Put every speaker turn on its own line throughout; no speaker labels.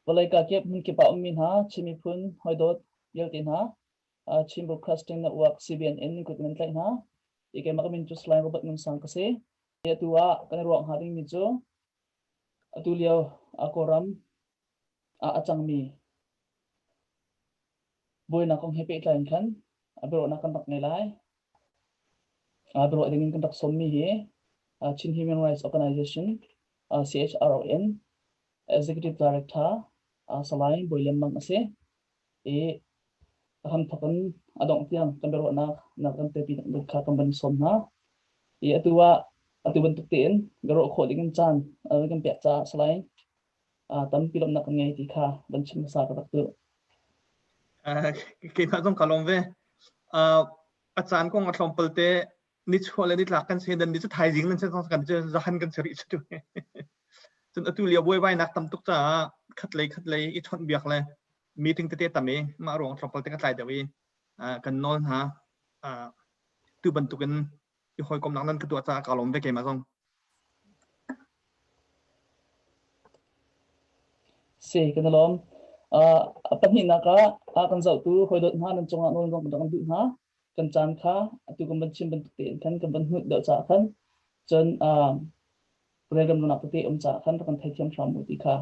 Vawlei kakip hmunkip ah ummi hna Chin miphun hawidawt vialte hna Chin Broadcasting Network CBN in kut in tlaih hna. I keimah ka min cu Salai Robert Ngun Sang ka si. Atu ah kan i ruah hnga dingmi cu atu lio Kawlram ah a cangmi buainak kong he pehtlai in khan biaruahnak kan rak ngei lai. Biaruah dingin kan rak sawmmi hi Chin Human Rights Organization CHRO in Executive Director Salai Bawi Lian Mang a si. I a hramthawk in a dongh tiang kan biaruahnak nak kan telpi kha kan van sawm hna. I atu ah atu bantuk tein biaruah khawh ding in caan kan pek caah Salai tampi lawmhnak kan ngei ti kha van chim hmasa ka rak duh.
Keimah zong ka lawm ve. A caan kong a tlawmpal te nichuah le nitlak kan si nan ni cu thaizing nan si kan cu zahan kan si rih cu cun atu lio buaibainak tam tuk caah khat lei khat lei i chawnh biak le meeting tete tam i mah ruang tlawmpal te ka tlai deuh i kan nawl hna tu bantukin i hawikomnak nan ka tuah caah ka lawm ve keimah zong.
Si kan i lawm. A pahnihnak ah kan zohtu hawidawt hna nan cungah nawl kan rak duh hna. Kan caan kha atu kan van chim bantuk tein khan kan van hmuh deuh caah khan cun relremlonak tete um caah khan rak kan theithiam hram u ti kha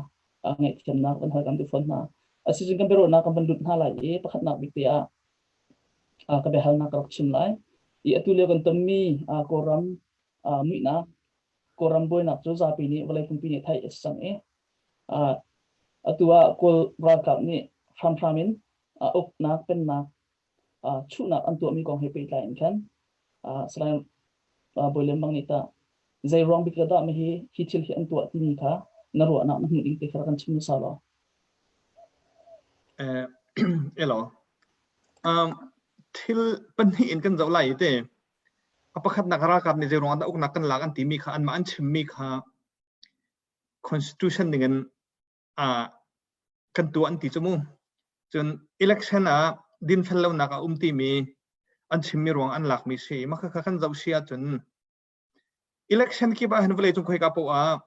ngaihthiamnak van hal kan duh fawn hna. Asicun kan biaruahnak kan van lut hna lai i pakhatnak bik te ah ka biahalnak ka rak chim lai. I atu lio kan tonmi Kawlram muihnak, Kawlram buainak cu zapi nih vawlei pumpi nih theih a si cang i atu ah Kawl ralkap nih hramhram in uknak, pennak, chuhnak an tuahmi kong he pehtlai in khan Salai Bawi Lian Mang nih tah zei ruang bik dah hi hi thil hi an tuah timi kha na ruahnak na hmuh ding te kha kan chim hmasa law.
Elo. Um, thil pahnih in kan zoh lai te. A pakhatnak ralkap nih zei ruang dah uknak kan lak an timi kha anmah an chimmi kha constitution ning in uh, kan tuah an ti cu mu. Cun election ah dinfel lonak a um timi an chimmi ruang an lakmi si. Mah kha kan zoh si ahcun election kip ah hin vawlei cung khoika poah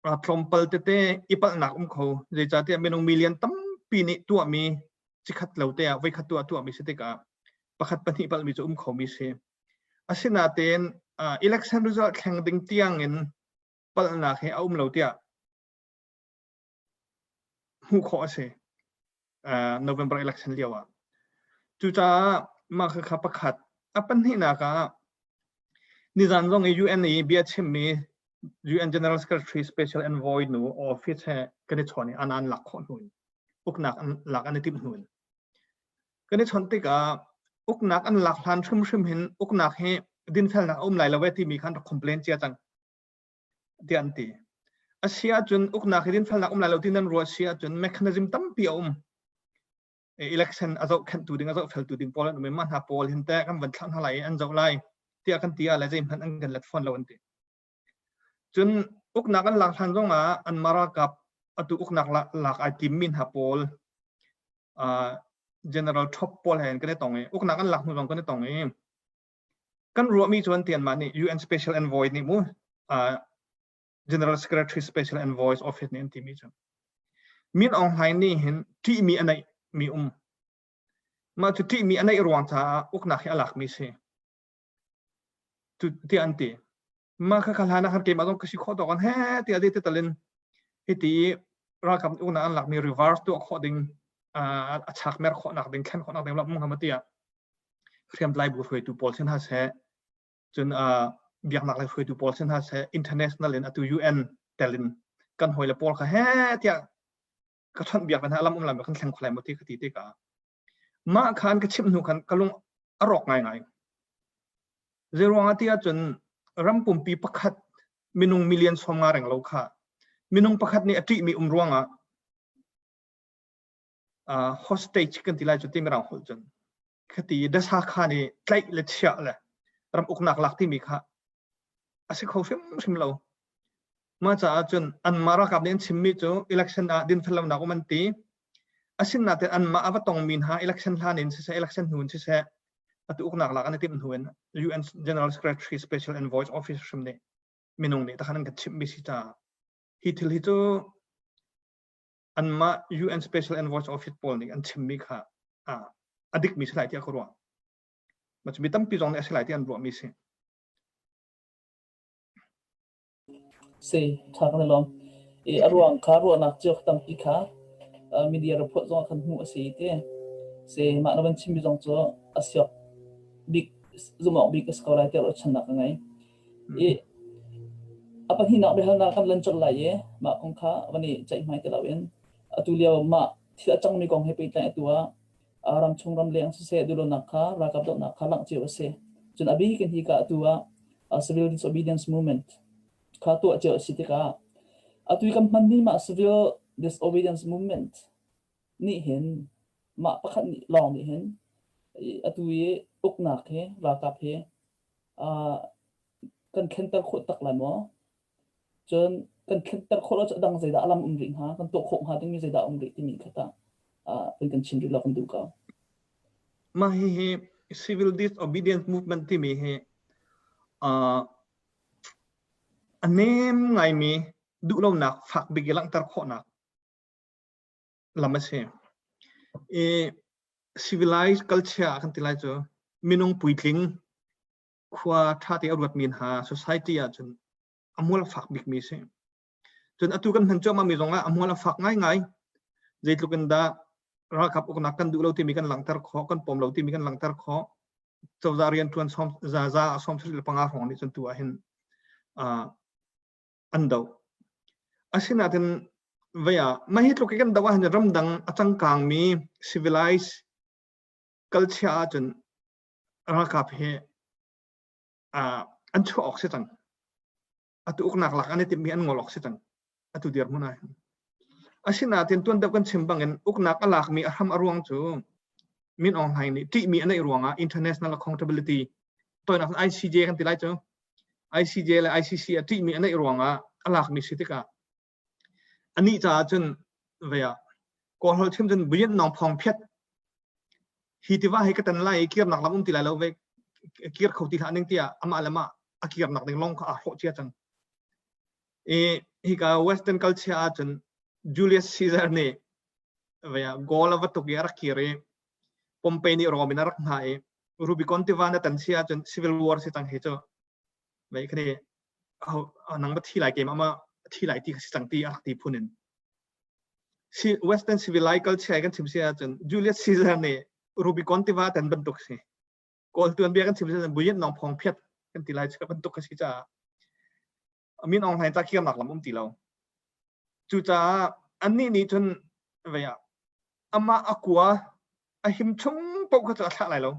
ah tlawmpal tete i palhnak um kho. Zeicahtiah minung million tampi nih tuahmi cikhat lo te ah voikhat tuah tuahmi si tikah pakhat pahnih palhmi cu um khomi si. Asinain election result thleng ding tiang in palhnak hi a um lo tiah hmuh khawh a si November election lio ah. Cucaah mah khakha pakhat a pahnihnak ah nizan zong i UN i bia chimmi UN General Secretary Special Envoy nu office he kan i chawn i an an lak khawh hnu in uknak an lak an i timh hnu in kan i chawnh tikah uknak an lak hlan hrimhrim hin uknak hi dinfelnak a um lai lo e timi khan rak complain cia cang tiah an ti. A si ahcun uknak hi dinfelnak um lai lo ti nan ruah si ahcun mechanism tampi a um. Election a zohkhenhtu ding a zohfeltu ding pawl an um i mah hna pawl hin teh kan van thlah hna lai i an zoh lai tiah kan ti ah le zeihmanh an kan let fawn lo an ti. Cun uknak an lak hlan zong ah an ralkap atu uknak lak ai timmi hna pawl general top pawl he kan i tong i uknak an lak hnu zong kan i tong i kan ruahmi cu an ti anmah nih UN Special Envoy nih mu General Secretary Special Envoys Office nih an timi cu Min Aung Hlaing nih hin ṭihmi a neih mi um mah cu ṭihmi a neih ruang caah uknak hi a lakmi si tu tiah an ti mah kha hlan ah khan keimah zong ka si khawh tawk an he tiah zei talin hiti ralkap uknak an lakmi reverse tuah khawh ding a chak mer khawhnak ding thlen khawhnak ding lam hama tiah hriamtlai bu hruaitu pawl sin ha seh cun biaknak lei hruaitu pawl sin ha seh international in atu UN telin kan hawile pawl kha he tiah ka chawnh biak hna lam um lam kan thleng kholai mo ti ka ti tikah mah khan ka chimh hnu khan ka lung a rawk ngaingai zeiruang ah ti ahcun ram pumpi pakhat minung million 50 reng lo kha minung pakhat nih a ṭihmi um ruangah uh, hostage kan ti lai cu ti mirang holh cun khati dasa kha nih tlaih le chiah le ram uknak lak timi kha a si kho hrimhrim lo mah caah cun anmah ralkap nih an chimmi cu election ah dinfel lonak um an ti asinain anmah a va tongmi hna election hlan in siseh election hnu in siseh atu uknak lak an i timh hnu in UN General Secretary Special Envoy Office hrim nih minung nih takhan an kan chimhmi si caah hi thil hi cu. Anmah UN Special Envoy Office pawl nih an chimmi kha a dikmi si lai tiah ka ruah. Mah cu mi tampi zong nih a si lai tiah an ruahmi si.
Si, ṭha kan i lawm. I a ruang kha ruahnak cio tampi kha media report zong ah khan hmuh a si ti. Si, mah na van chimmi zong cu a siok bik zumh awk bik a si ko lai tiah ruahchannak ka ngei. I a pahnihnak biahalnak kan lan colh lai i mah kong kha van i ceihmai ti loin atu lio mah thil a cangmi kong he pehtlai atu ah ramchung ramleng siseh duhlonak kha ralkap dohnak kha langh cio a si. Cun a bik in hika atu ah civil disobedience movement kha tuah cio a si tikah atu i kan hmanmi mah civil disobedience movement nih hin mah pakhat nih lawng nih hin atu i uknak hi ralkap hi kan thlenter khawh tak lai maw? Cun kan thlenter khawh lo cu a dang zeidah a lam um rih hnga? Kan tuah khawh hnga dingmi zeidah a um rih timi kha tah kan chim rih lo kan duh ko.
Mah hihi civil disobedience movement timi hi a nem ngaimi duhlonak fak bik i langhter khawhnak lam a si. I civilized culture kan ti lai cu minung puitling khua ṭha te a ruatmi hna society ahcun a mual a fak bikmi a si. Cun atu kan hman cuahmahmi zongah a mual a fak ngaingai. Zeitluk in dah ralkap uknak kan duh lo timi kan langhter khawh, kan pom lo timi kan langhter khawh. Cozah rianṭuan sawm za za 75 hrawng nih cun tu ah hin an doh. Asinain vei ah mah hi tluk i kan doh ahhin ramdang a cangkangmi civilized culture ahcun ralkap hi an chuah awk si cang. Atu uknak lak an i timhmi an ngol awk si cang. Atu dirhmun ah hin. Asinain tuan deuh kan chim bangin uknak a lakmi a hram a ruang cu Min Aung Hlaing nih ṭihmi a neih ruangah international accountability toinak ICJ kan ti lai cu ICJ le ICC a ṭihmi a neih ruangah a lakmi si tikah anih caah cun vei ah Kawlholh chim cun buyin nong phong phiat hi tiva hi ka tan lai i kirnak lam um ti lai lo ve kir kho ti hlah ning tiah amah le mah a kirnak ding lawng kha aa hrawh cia cang. I hika Western culture ahcun Julius Caesar nih vei ah Gaul a va tuk i a rak kir i Pompey nih Rome in a rak hna i Rubicon tiva na tan si ahcun civil war si cang hi cu vei khani nang ma thi lai keimah ma thi lai ti kha si cang ti a rak ti phun in Western civilized culture kan chim si ahcun Julius Caesar nih Rubicon tiva tan bantuk si Kawl tuanbia kan chim si ahcun buyin nong phong phiat kan ti lai cu bantuk kha si caah Min Aung Hlaing ca kirnak lam um ti lo. Cucaah annih nih cun vei ah amah a kua a him chung paoh kha cu a thlah lai lo.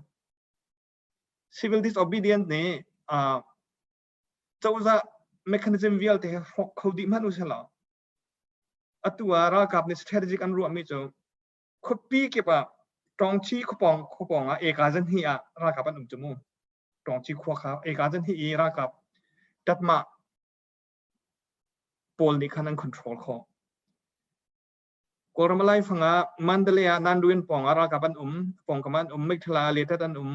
Civil disobedience nih cozah mechanism vialte hi hrawk kho dih hmanh usih law atu ah ralkap nih strategic an ruahmi cu khuapi kip ah Tawngchi khuapawng khuapawng ah eka zan hi ah ralkap an um cu mu. Tawngchi khua kha eka zan hi i ralkap tatmah pawl nih khan an control khawh. Kawlram a laifang ah Mandalay ah Nanduin pawng ah ralkap an um, pawngkam ah an um, Meikthala ah Letat an um,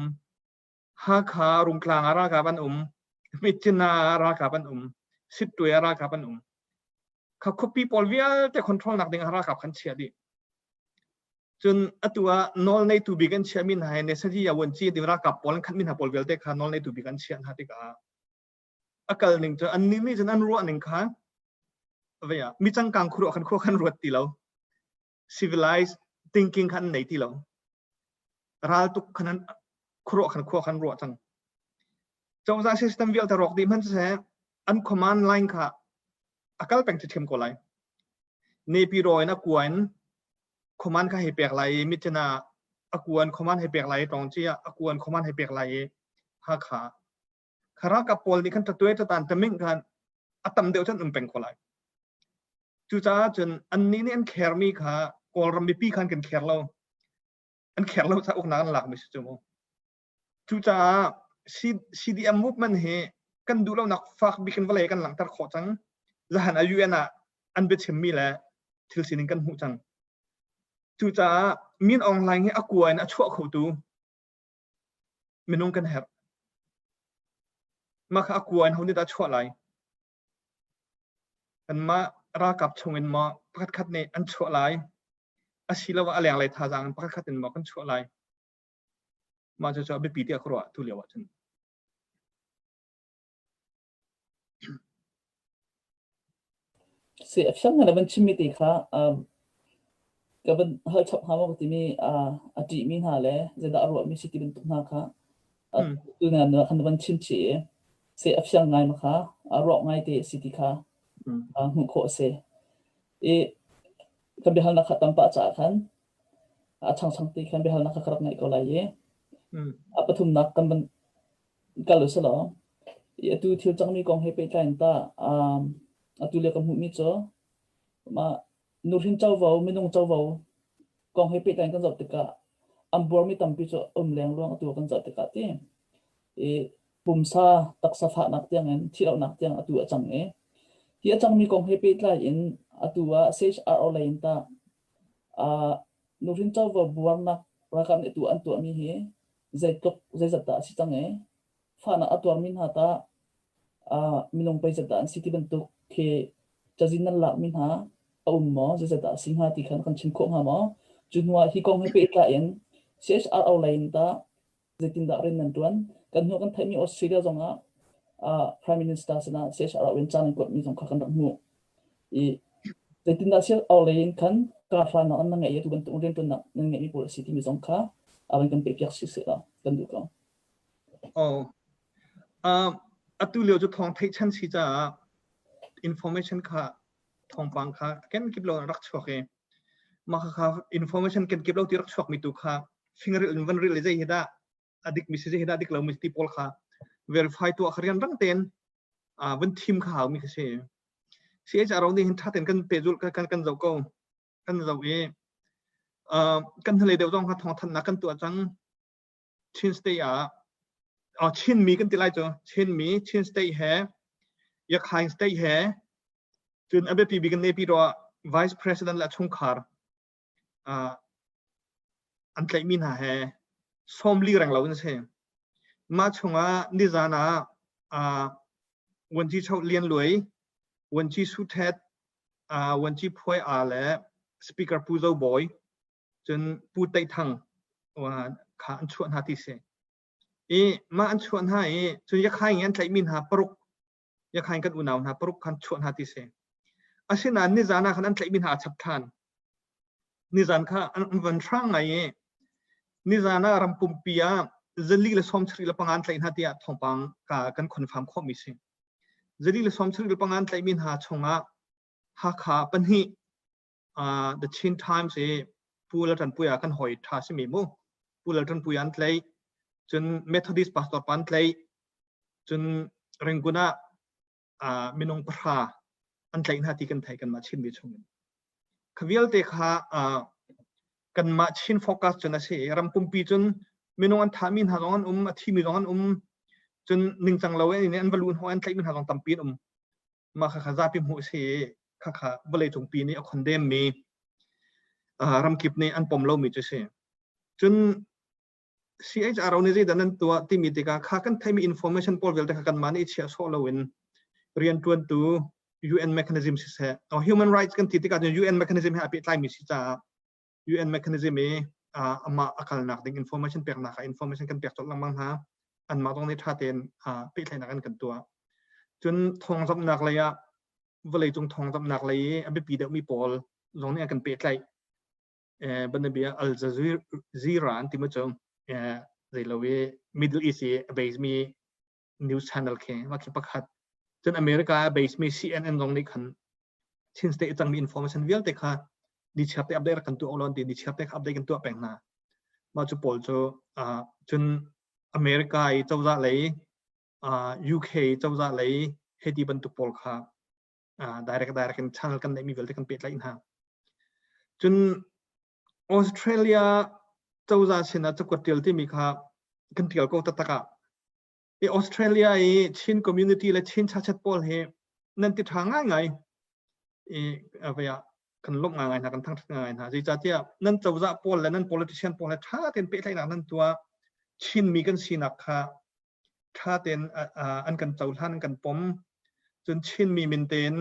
Hakha Rungtlang ah ralkap an um, Myitkyina ah ralkap an um, Sittwe ah ralkap an um. Kha khuapi pawl vialte control nak ding ah ralkap khan chiah dih. Cun atu ah nawl neitu bik an chiahmi hna hi Nesaji Yawanci ti ralkap pawl an khanmi hna pawl vialte kha nawl neitu bik an chiah hna tikah a kal ning cu annih nih cun an ruah ning kha vei ah mi cangkang khuaruah khan khua khan ruat ti lo civilized thinking khan nei ti lo ral tuk khan an khuaruah khan khua khan ruah cang cozah system vialte rawk dih hmanh siseh an command line kha a kal peng ṭhiam ko lai Nepiro in a kua in command kha hei pek lai i Myitkyina a kua in command hei pek lai i Tawngci ah a kua in command hei pek lai i Hakha kha ralkap pawl nih khan ṭatuai ṭatan ṭaming khan a tam deuh cun um peng ko lai. Cucaah cun annih nih an khermi kha Kawlram mipi khan kan kher lo. An kher lo caah uknak an lakmi si cu mu. Cucaah CDM movement hi kan duh lonak fak bik in vawlei kan langhter khawh cang. Zahan a UN ah an biachimmi le thil sining kan hmuh cang. Cucaah Min Aung Hlaing hi a kua in a chuah khotu minung kan herh. Mah kha a kua in ho nih dah chuah lai? Kanmah ralkap chungin maw? pakhat khat nih an chuah lai asiloah a lenglei thazaang in pakhat khat in maw kan chuah lai. Mah cucu a biapi tiah ka ruah tu lio ahcun.
Si a fiang na van chimmi te kha ka van hal chap hnga maw ka timi a ṭihmi hna le zeidah a ruahmi si ti bantuk hna kha tu na khan van chim chih i si a fiang ngai ma kha a ruak ngai te si ti kha hmuh khawh a si. I kan biahalnak kha tam pah caah khan a changchang te khan biahalnak kha ka rak ngaih ko lai i a pathumnak kan van kal u selaw i atu thil cangmi kong he pehtlai in tah atu lio ka hmuhmi cu mah nuhrin covo minung covo kong he pehtlai in kan zoh tikah an buarmi tampi cu um lengluang atu kan zoh tikah ti i pumsa taksa fahnak tiangin thihlohnak tiang atu a cang i hi a cangmi kong he pehtlai in atu ah CHRO lei in tah nuhrin covo buarnak ralkap nih atu an tuahmi hi zeitluk zeizat dah a si cang i fahnak a tuarmi hna tah minung peizat dah an si ti bantuk khi cazin nan lakmi hna a um maw zeizat dah a si hnga ti khan kan chim khawh hnga maw? Cu hnu ah hi kong he pehtlai in CHRO lei in tah zeitindah rian nan ṭuan? Kan hnu kan theihmi Australia zong ah Prime Minister sinah CHRO in caan an kuatmi zong kha kan rak hmuh. I zeitindah CHRO lei in khan karhlannak nan ngeih i atu bantuk rianṭuannak nan ngeihmi pawl a si timi zong kha a van kan pehpiak sih seh law kan duh ko.
Oh. Atu lio cu thawng theih chan si caah information kha thawngpang kha kenkip lo rak chuak i mah kha information kenkip lo ti rak chuak mi tu kha fingeril in van ril i zei hi dah a dik mi si zei hi dah dik lo mi ti pawl kha verify tuah kha rian rang tein van thim kha hau mi kha si. CHRO nih hin tha tein kan pehzulh kan kan zoh ko kan zoh i kan hnulei deuh zong kha thawngthanhnak kan tuah cang. Chin State ah oh, Chinmi kan ti lai cu Chinmi Chin State he Yakhain State he cun a biapi bik in Naypyidaw ah Vice President le chungkhar an tlaihmi hna he 40 reng lo an si. Mah chungah nizan ah Wanci Cho Lian Luai, Wanci Su Thet, Wanci Phuai A le Speaker Pu Zo Bawi, cun Pu Teih Thang kha an chuah hna ti si. I mah an chuah hna i cun Yakhaing an tlaihmi hna paruk Yakhaing kan unau hna paruk khan chuah hna ti si. Asinain nizan ah khan an tlaihmi hna a chap ṭhan. Nizan kha an van hrang ngai i nizan ah ram pumpi ah 475 an tlaih hna tiah thawngpang ka kan confirm khawhmi si. 475 an tlaihmi hna chungah Hakha pahnih The Chin Times i Pu Lalṭanpuia kan hawi ṭha simi mu. Pu Lalṭanpuia an tlaih. Cun Methodist pastor pa an tlaih. Cun Rangoon ah minung pahra an tlaih hna ti kan theih kanmah Chinmi chungin. Kha vialte kha kanmah Chin focus cun a si i ram pumpi cun minung an thahmi hna zong an um, a thimi zong an um, cun ningcang lo in an va luh hnawh an tlaihmi hna zong tampi an um. Mah kha kha zapi hmuh a si i khakha vawleicung pi nih a condemn mi ramkip nih an pom lomi cu si. Cun CHRO nih zeidah nan tuah timi tikah kha kan theihmi information pawl vialte kha kanmah nih i chiah sawh loin rianṭuantu UN mechanism siseh, human rights kan ti tikah cun UN mechanism he aa pehtlaimi si caah UN mechanism i amah a kalnak ding information peknak ah information kan pek colh lengmang hna. Anmah zong nih ṭha tein pehtlaihnak an kan tuah. Cun thawngzamhnak lei ah vawleicung thawngzamhnak lei i a biapi deuhmi pawl zong nih an kan pehtlaih. Banabia Al Jazeera an ti mu cu zeilo i Middle East i a base mi news channel khi mah khi pakhat. Cun America a base mi CNN zong nih khan Chin State i cangmi information vialte kha nichiar te update rak kan tuah lo an ti nichiar te kha update kan tuah peng hna. Mah cu pawl cu cun America i cozah lei UK cozah lei hei ti bantuk pawl kha direct direct in channel kan neihmi vialte kan pehtlaih hna. Cun Australia cozah sinah cakuat tial timi kha kan tial ko taktak ah i Australia i Chin community le Chin chachat pawl hi nan ti ṭha ngaingai i avei ah kan lawmh ngaingai hna kan thangṭhat ngaingai hna zeicahtiah nan cozah pawl le nan politician pawl he ṭha tein pehtlaihnak nan tuah Chinmi kan sinak kha ṭha tein an kan cohlan an kan pom cun Chinmi min tein.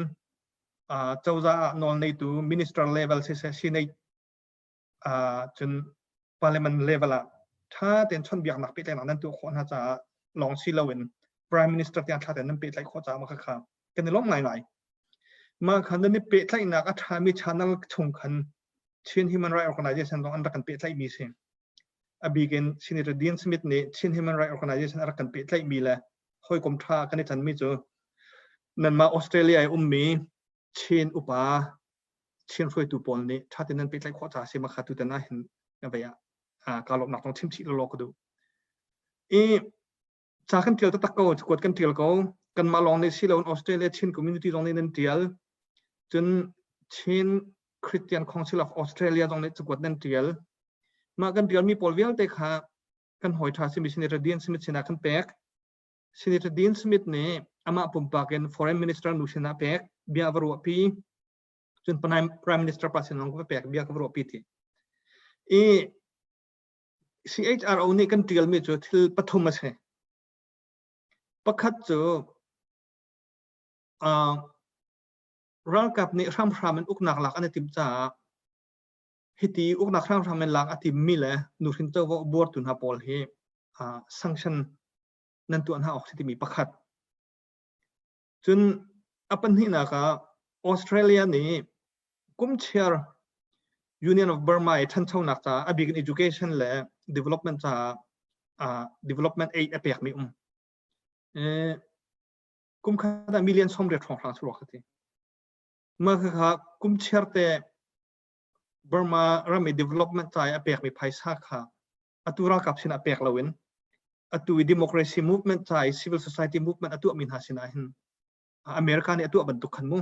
Cozah ah nawl neitu minister level siseh senate cun parliament level ah ṭha tein chawnhbiaknak pehtlaihnak nan tuah khawh hna caah lawng si loin prime minister tiang ṭha tein nan pehtlaih khawh caah mah khakha kan i lawm ngaingai. Mah khan nan i pehtlaihnak a ṭhami channel chung khan Chin Human Rights Organization zong an rak kan pehtlaihmi si. A bik in Senator Dean Smith nih Chin Human Rights Organization a rak kan pehtlaihmi le hawikom ṭha kan i canmi cu nanmah Australia i ummi Chin upa Chin hruaitu pawl nih ṭha tein nan pehtlaih khawh caah si ma kha tutan ah hin vei ah kaa lawmhnak zong chim chih lawlaw ka duh. I ca kan ṭial taktak ko, cakuat kan ṭial ko. Kanmah lawng nih si loin Australia Chin community zong nih nan ṭial. Cun Chin Christian Council of Australia zong nih cakuat nan ṭial. Mah kan ṭialmi pawl vialte kha kan hawi ṭha simi Senator Dean Smith sinah kan pek. Senator Dean Smith nih amah pumpak in Foreign Minister nu sinah pek, bia va ruahpi. Cun Prime Minister pa sin zong ka va pek, bia ka va ruahpi ti. I CHRO nih kan ṭialmi cu thil pathum a si. Pakhat cu ralkap nih hramhram in uknak lak an i timh caah hiti uknak hramhram in lak a timmi le nuhrin covo buartu hna pawl hi sanction nan tuah hna awk si timi pakhat. Cun a pahnihnak ah Australia nih kumchiar Union of Burma i ṭhanchonak caah a bik in education le development caah development aid a pekmi um. Kum khat ah million 80 hrawnghrang chuak ka ti. Mah khakha kumchiar te Burma ram i development ca i a pekmi phaisa kha atu ralkap sinah pek loin atu i democracy movement ca i civil society movement a tuahmi hna sinah hin America nih a tuah bantuk khan mu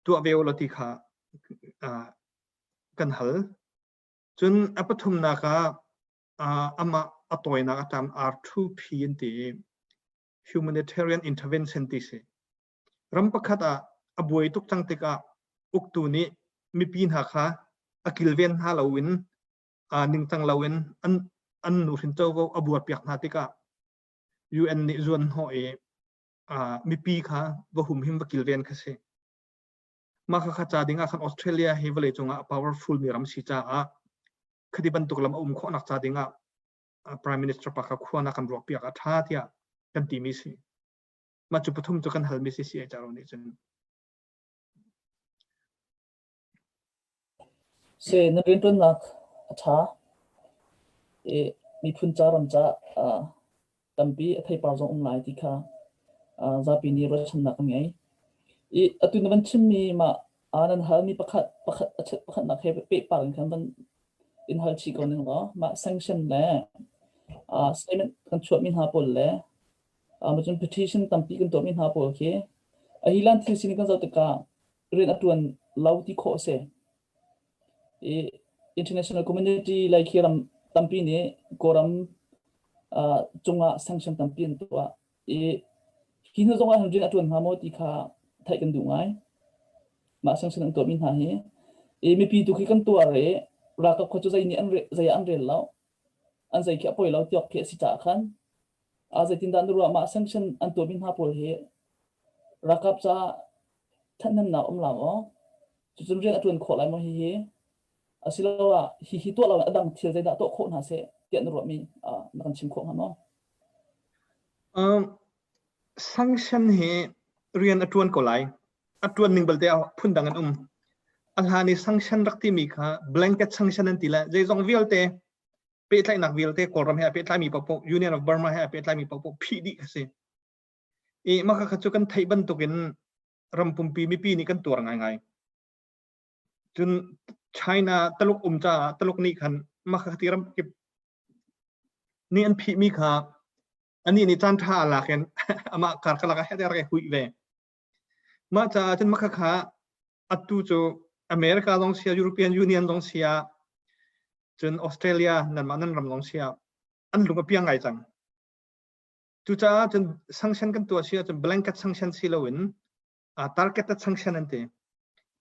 tuah ve ulaw ti kha kan hal. Cun a pathumnak ah amah a tawinak a tam R2P an ti i humanitarian intervention ti si. Ram pakhat ah a buai tuk cang tikah uktu nih mipi hna kha a kilven hna loin ningcang loin an nuhrin covo a buarpiak hna tikah UN nih zuan hnawh i mipi kha va humhim va kilven kha si. Mah kha ca ding ah khan Australia hi vawlei cungah a powerful mi ram si caah khati bantuk lam a um khawhnak ca ding ah Prime Minister pa kha khua na kan ruak piak a ṭha tiah kan timi si. Mah cu pathum cu kan halmi si CHRO nih cun.
Se na rianṭuannak a ṭha i miphun ca ram ca tampi a theipar zong um lai ti kha zapi nih ruahchannak an ngei. I atu na van chimmi mah nan halmi pakhat pakhat pakhatnak he pehpar in khan van in hal chih ko ning law mah sanction le statement kan chuahmi hna pawl le cun petition tampi kan tuahmi hna pawl khi a hi lan thil sining kan zoh tikah rian a ṭuan lo ti khawh a si. I international community lei khi ram tampi nih Kawlram cungah sanction tampi an tuah. I hi hnu zongah hin rian a ṭuan hnga maw ti kha theih kan duh ngai. Mah sanction an tuahmi hna hi. I mipi tu khi kan tuar i ralkap kha cu zei nih an zei ah an rel lo. An zei khi a poi lo tiawk khi a si caah khan zeitindah na ruah mah sanction an tuahmi hna pawl hi ralkap caah ṭhathnemnak um la maw? Cucun rian a ṭuan khawh lai maw hihi? Asiloah hihi tuah loin a dang thil zeidah tuah khawh hna seh tiah na ruahmi na kan chim khawh hnga maw?
Sanction hi rian a ṭuan ko lai. A ṭuan ning belte ah phundang an um. A hlan i sanction rak timi kha blanket sanction an ti le zeizong vialte pehtlaihnak vialte Kawlram he a pehtlaimi paohpaoh Union of Burma he a pehtlaimi paohpaoh phih dih kha si. I mah kha cu kan theih bantukin ram pumpi mipi nih kan tuar ngaingai. Cun China Taluk um caah Taluk nih khan mah kha ti ram kip nih an phihmi kha anih nih caan ṭha a lak in amah karkalak ah het a rak i huih ve. Mah caah cun mah khakha atu cu America zong sia, European Union zong sia, cun Australia nanmah nan ram zong sia, an lung a piang ngai cang. Cucaah cun sanction kan tuah si ahcun blanket sanction si loin targeted sanction an ti.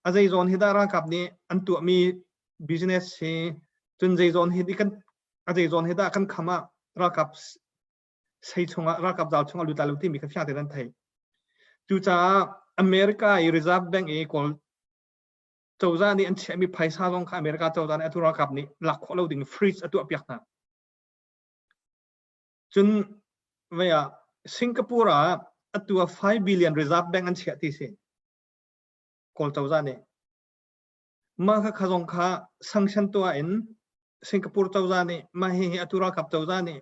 A zei zawn hi dah ralkap nih an tuahmi business hi cun zei zawn hi kan a zei zawn hi dah kan kham ah ralkap sei chungah ralkap zal chungah lut lai lo timi kha fiang tein an theih. Cucaah America i Reserve Bank i Kawl cozah nih an chiahmi phaisa zong kha America cozah nih atu ralkap nih lak khawh lo ding freeze a tuah piak hna. Cun vei ah Singapore ah atu ah 5 billion Reserve Bank an chiah ti si. Kawl cozah nih. Mah kha kha zong kha sanction tuah in Singapore cozah nih mah hihi atu ralkap cozah nih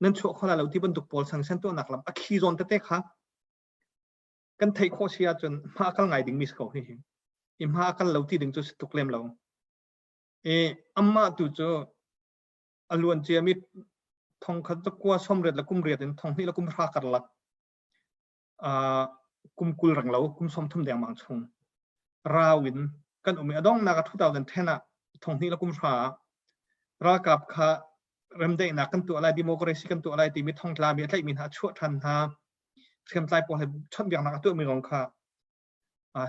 nan chuah kho lai lo ti bantuk pawl sanction tuahnak lam a khi zawn tete kha kan theih khawh si ahcun hma a kal ngai dingmi si ko hihi. I hma a kal lo ti ding cu si tuk lem lo. I amah tu cu a luan ciami thongkhat zakua sawmriat le kum riat in thonghnih le kum hra karlak kum 20 reng lo kum 30 dengmang chung rau in kan um i a donghnak ah 2010 ah 2000 le kum hra ah ralkap kha remdaihnak kan tuah lai democracy kan tuah lai timi thongtla mi a tlaihmi hna a chuah ṭhan hna hriamtlai pawl he chawnhbiaknak a tuahmi kong kha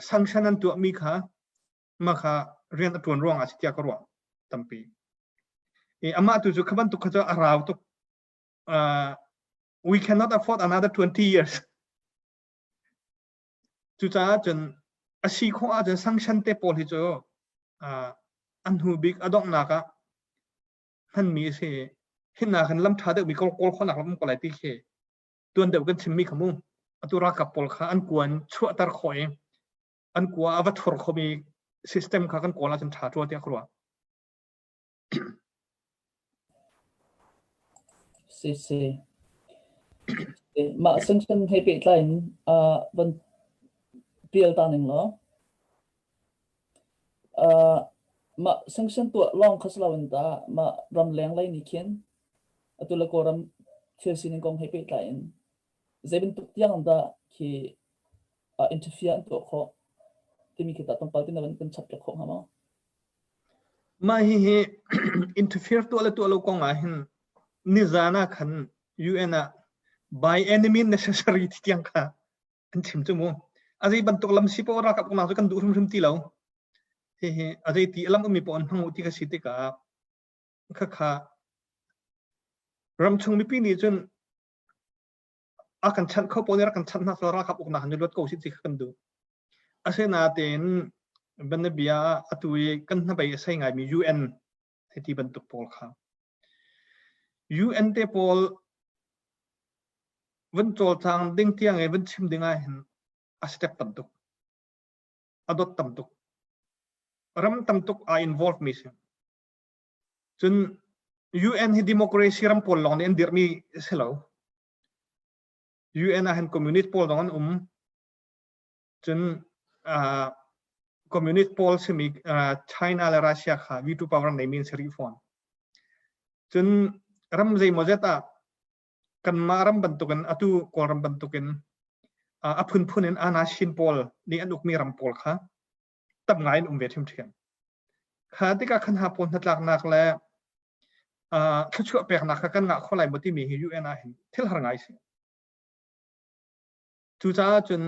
sanction an tuahmi kha mah kha rian a ṭuan ruang ah si tiah ka ruah tampi i amah tu cu kha bantuk kha cu a rau tuk we cannot afford another 20 years. Cucaah cun a si khawh ahcun sanction te pawl hi cu an hnu bik a donghnak ah hmanmi a si. Hinak hin lam ṭha deuhmi kawl kawl khawhnak lam um ko lai ti khi tuan deuh kan chimmi kha mu. Atu ralkap pawl kha an kuan chuahter khawh i an kua a va thur khomi system kha kan kawl ahcun ṭha ṭua tiah ka ruah.
Si si. Mah sanction he pehtlai in van pial ta ning law. Mah sanction tuah lawng kha si loin ta mah ramleng lei nih khin atu le Kawlram thil sining kong he pehtlai in zei bantuk tiang dah khi interfere an tuah khawh timi khi tah tlawmpal te na van kan chap piak khawh hnga maw?
Mah hihi interfere tuah le tuah lo kong ah hin nizan ah khan UN ah by any means necessary ti tiang kha an chim cu mu. A zei bantuk lam si poah ralkap uknak cu kan duh hrimhrim ti lo. Hihi a zei ti lam ummi poah an hmang u ti ka si tikah khakha ramchung mipi nih cun a kan chanh kho pawl nih rak kan chanh hna selaw ralkap uknak hin luat ko sih ti kha kan duh. Asinain banabia ah atu i kan hnabei a sei ngaimi UN hei ti bantuk pawl kha UN te pawl van cawlcang ding tiang i van chim ding ah hin a step tam tuk. A dot tam tuk. Ram tam tuk aa involve mi si. Cun UN hi democracy ram pawl lawng nih an dirhmi si lo. UN ah hin communist pawl zong an um. Cun uh, communist pawl simi uh, China le Russia kha veto power neimi an si rih fawn. Cun ram zeimawzet ah kanmah ram bantukin atu Kawlram bantukin uh, a phunphun in anashin pawl nih an ukmi ram pawl kha tam ngai in um ve ṭhiamṭhiam. Kha tikah khan ha pawl hnatlaknak le uh, thluachuah peknak kha kan ngah kho lai maw timi hi UN ah hin thil har ngai si. Cucaah cun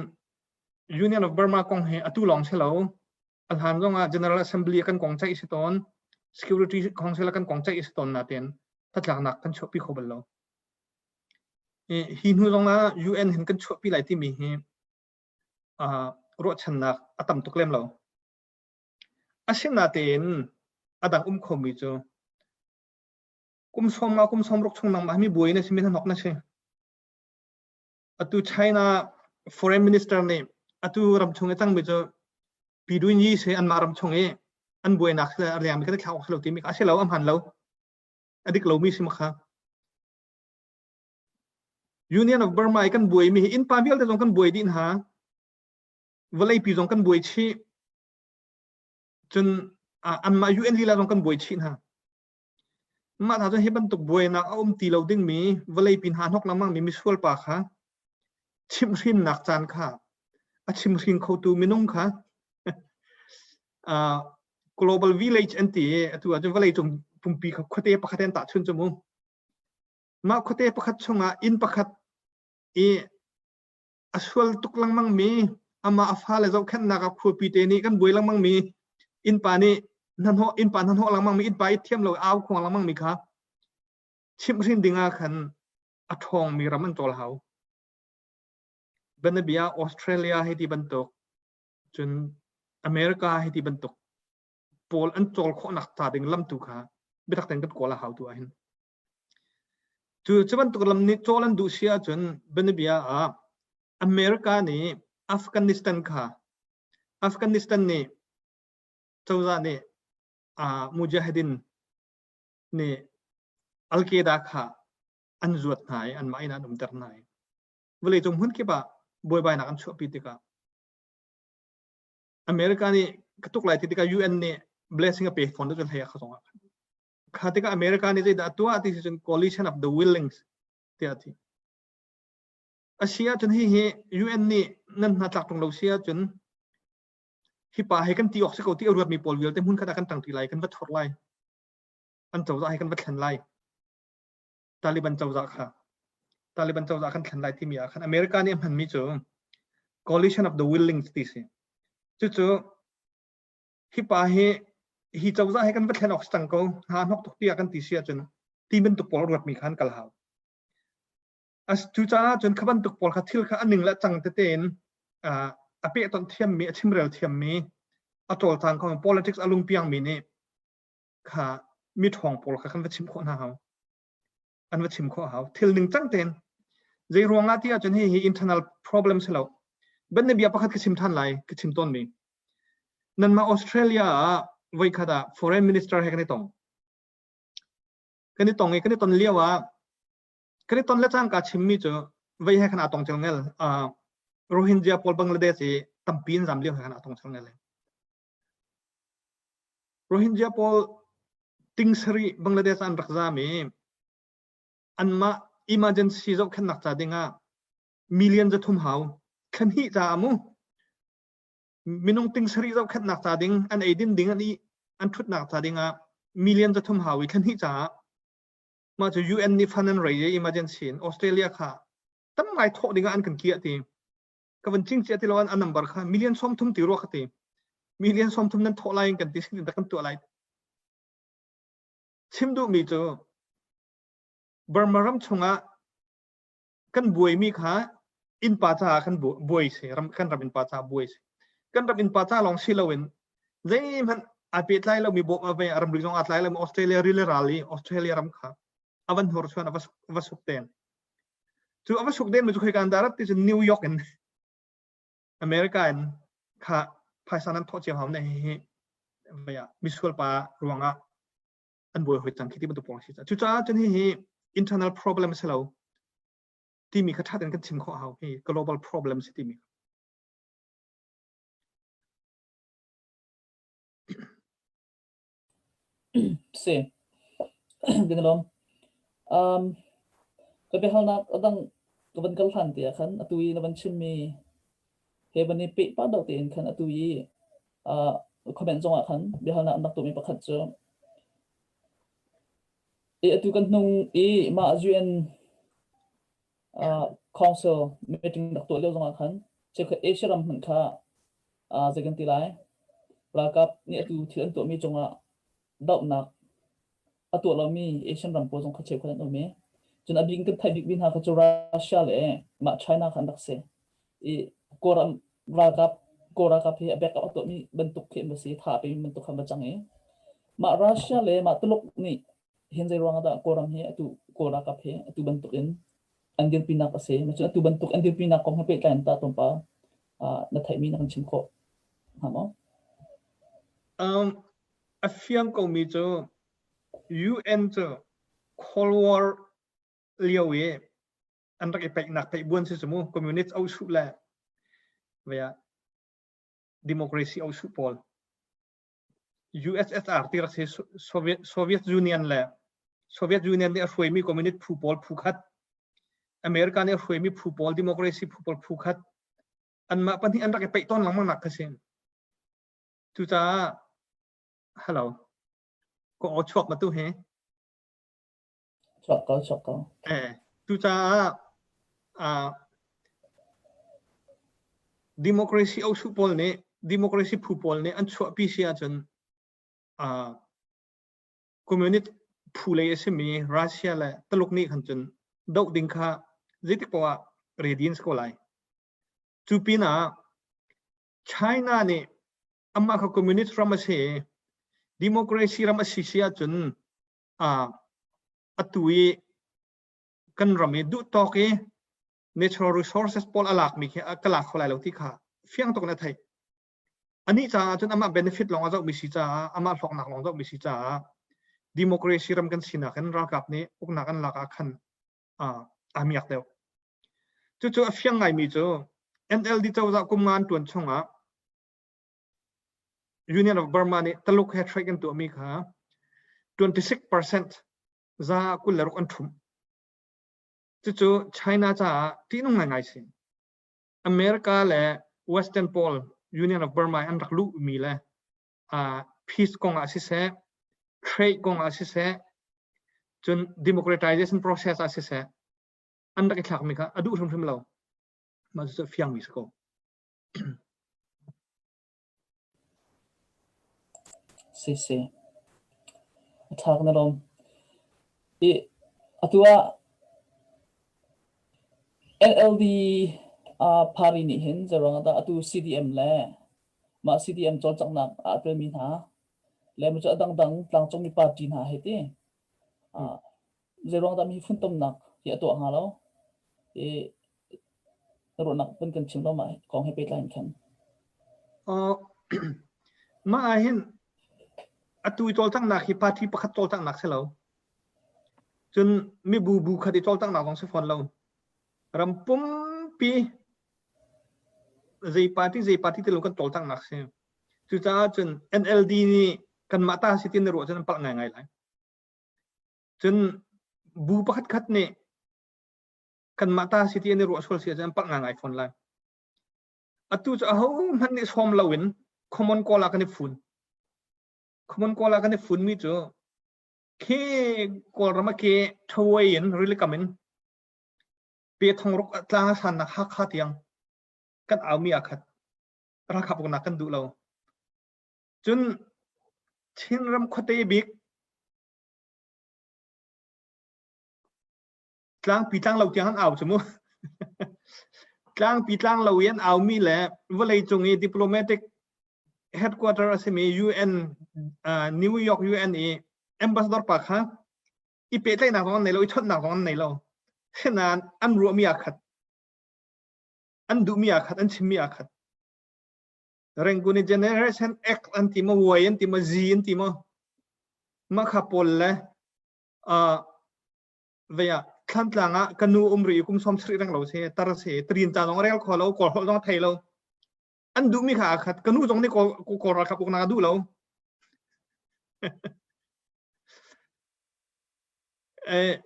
Union of Burma kong hi atu lawng si lo, a hlan zong ah General Assembly kan kong ceih si tawn, Security Council kan kong ceih si tawn natin hnatlaknak kan chuahpi kho bal lo. Hi hnu zong ah UN hin kan chuahpi lai timi hi uh, ruahchannak a tam tuk lem lo. Asinatein a dang um khomi cu kum sawm nga kum sawm ruk chung nangmah mi buai na si mi hnok na si. Atu China foreign minister nih atu ram chung i cangmi cu Pidun Yi se anmah ram chung i an buainak le a lengmi kan thlak awk si lo timi a si lo a hman lo a dik lomi si ma kha Union of Burma i kan buaimi hi innpa vialte zong kan buai dih hna. Vawleipi zong kan buai chih. Cun anmah UN lila zong kan buai chih hna. Mah hna cun hi bantuk buainak a um ti lo dingmi vawleipi hna hnok lengmang mi misual pa kha chimhhrinnak caan kha a chimhrin khotu minung kha uh, global village an ti i atu ahcun vawleicung pumpi kha khuate pakhat an tahchun cu mu. Mah khuate pakhat chungah inn pakhat i a sual tuk lengmangmi amah a fale zohkhenhnak ah khuapi te nih kan buai lengmangmi innpa nih hnahnawh innpa hnahnawh lengmangmi innpa i thiam lo au khuang lengmangmi kha chimhhrin ding ah khan a ṭhawngmi ram an cawl hau. Banabia Australia hei ti bantuk cun America hei ti bantuk pawl an cawl khawhnak ca ding lam tu kha biatak tein kan kawl a hau tu ahhin. Cu cu bantuk lam nih cawl an duh si ahcun bianabia ah America nih Afghanistan kha Afghanistan nih cozah nih uh, Mujahideen nih Al-Qaeda kha an zuat hna i anmah in an umter hna i vawleicung hmun kip ah buaibainak an chuahpi tikah America nih ka tuk lai ti tikah UN nih blessing a pe fawn cu hlei kha zongah kha tikah America nih zeidah a tuah ti si cun coalition of the willings tiah a ti. A si ahcun hihi UN nih nan hna tlak ṭung lo si ahcun hi pa he kan ti awk si ko ti a ruatmi pawl vialte hmun khat ah kan ṭangṭi lai kan va thor lai an cozah he kan va thlen lai Taliban cozah kha Taliban cozah kan thlen lai timi ah khan America nih a hmanmi cu coalition of the willing ti si cucu hi pa hi hi cozah he kan va thlen awk cang ko hna hnok tuk tiah kan ti si ahcun ti bantuk pawl ruatmi khan kal hau as cucaah cun kha bantuk pawl kha thil kha a ning le cang tete in a pehtonh thiammi a chimrel thiammi a cawlcang kho politics a lungpiangmi nih kha mi ṭhawng pawl kha kan va chim khawh hna hau an va chim khawh hau thil ning cang tein zei ruangah ti ahcun hi hi internal problem si lo ban bia pakhat ka chim than lai ka chim tawn mi nanmah Australia ah voikhat ah foreign minister he kan i tong kan i tong i kan i ton lio ah kan i ton le cangka chimmi cu vei he khan aa tong cel ngel Rohingya pawl Bangladesh i tampi in zam lio he khan aa tong cel ngel Rohingya pawl ting sarih Bangladesh an rak zam i anmah emergency zohkhenhnak ca dingah million 300 hau thlan hnih caah mu minung ting sarih zohkhenhnak ca ding an eidin ding an i an ṭhutnak ca dingah million 300 hau i thlan hnih caah mah cu UN nih fund an rei i emergency in Australia kha tam ngai thawh dingah an kan kiah ti ka van cing cia ti lo an number kha million 30 ti rua ka ti million 30 nan thawh lai in kan ti sin kan tuah lai chim duhmi cu Burma ram chungah kan buaimi kha innpa caah kan buai si ram kan ram innpa caah buai si kan ram innpa ca lawng si loin zeihmanh ai pehtlai lomi bawm a ve ramri zong aa tlai lomi Australia rili ral i Australia ram kha a van hnursuan a va suk den cu a va suk den mi cu khoika an dah rat ti cu New York in America in kha phaisa nan thawh cio hau ne hi hi misual pa ruangah an buai hoi cang khi ti bantuk pawng si cucaah cun hihi internal problem si lo timi kha ṭha tein kan chim khawh hau hi global problem si timi
Si. Kan lawm. Um, ka biahalnak adang ka van kal hlan te ah khan atu i na van chimmi he van i peh pah deuh tein khan atu i uh, comment zong ah khan biahalnak an rak tuahmi pakhat cu i atu kan hnung i mah UN uh, council meeting rak tuah lio zong ah khan cheukhat Asia ram hmanh kha uh, zei kan ti lai ralkap nih atu thil an tuahmi cungah dohnak a tuah lomi Asian ram pawl zong kha cheukhat an um i cun a bik in kan theih bikmi hna kha cu Russia le mah China kha an rak si. I Kawlram ralkap Kawl ralkap hi a backup a tuahmi bantuk khi an va si, tha a pemi bantuk kha an va cang i mah Russia le mah Tuluk nih hin zei ruangah dah Kawlram hi atu Kawl ralkap hi atu bantuk in an dirpinak a si. Cun atu bantuk an dirpinak kong he pehtlai in tah tlawmpal na theihmi na kan chim khawh hnga maw?
Um, a fiang komi cu UN cu Cold War lio i an rak i peihnak peihbuan si cu mu communist ausuh le vea democracy ausuh pawl USSR ti rak si Soviet Soviet Union le Soviet Union nih a hruaimi communist phu pawl phu khat America nih a hruaimi phu pawl democracy phu pawl phu khat anmah pahnih an rak i peih tawn lengmang nak kha si cucaah hello ka aw chuak ma tu hi
Chuak ko, chuak ko.
Eh, cucaah uh, democracy osu pawl nih democracy phu pawl nih an chuahpi si ahcun uh, communist phu lei a simi Russia le Taluk nih khan cun doh ding kha zeitik poah ah ready in si ko lai. Cu pinah China nih amah kha communist ram a si i democracy ram a si si ahcun atu i kan ram i duhtawk i natural resources pawl a lakmi khi ka lak kho lai lo ti kha fiang tuk in a theih. Anih caah cun amah benefit lawng a zohmi si caah amah hlawknak lawng zohmi si caah democracy ram kan sinak in ralkap nih uknak an lak ah khan aa miak deuh. Cucu a fiang ngaimi cu NLD cozah kum nga an ṭuan chungah Union of Burma nih Taluk he trade an tuahmi kha 26% za 26 an ṭhumh. Cucu China caah ṭihnung ngaingai si. America le Western pawl Union of Burma an rak luhmi le uh, peace kong ah siseh, trade kong ah siseh, cun democratization process ah siseh, an rak i thlakmi kha a duh hrimhrim lo. Mah cu fiangmi si ko.
Si si. A ṭha na lawm. I atu ah NLD uh, party nih hin zeiruang ah dah atu CDM le mah CDM cawlcanghnak ah a telmi hna le cu a dangdang tlangcungmi party hna hei ti uh, zeiruang dah mi funtomnak hi a tuah hnga lo? I ruahnak van kan chim lo mah kong he pehtlai in khan.
Uh, mah ah hin atu i cawlcanghnak hi party pakhat cawlcanghnak si lo. Cun mibu bu khat i cawlcanghnak zong si fawn lo. Ram pumpi zei party zei party ti lo kan cawlcanghnak si. Cucaah cun NLD nih kanmah ta si ti na ruah cun an palh ngaingai lai. Cun bu pakhat khat nih kanmah ta si ti an i ruah sual si ahcun an palh ngaingai fawn lai. Atu cu aho hmanh nih sawm loin common call ah kan i fun. Common call ah kan i funmi cu khi Kawlram a ke Thawei in rilikam in pe thongruk tlang a sannak Hakha tiang kan aumi aa khat. Ralkap uknak kan duh lo. Cun Chinram khuate bik tlangpi tlang lo tiang an au cu mu. Tlangpi tlang lo i an aumi le vawlei cung i diplomatic headquarter a simi UN uh, New York UN i ambassador pa kha i pehtlaihnak zong an nei lo i chawnhnak zong an nei lo. Sinain an ruahmi aa khat. An duhmi aa khat, an chimmi aa khat. Rangoon i Generation X an ti maw, Y an ti maw, Z an ti maw? Mah kha pawl le uh, vei ah Thlantlang ah ka nu um ri kum som sri reng lo se tar se trin ca zong rel kho lo kawl holh zong thei lo an duhmi kha aa khat ka nu zong nih kawl kawl ralkap uknak a duh lo eh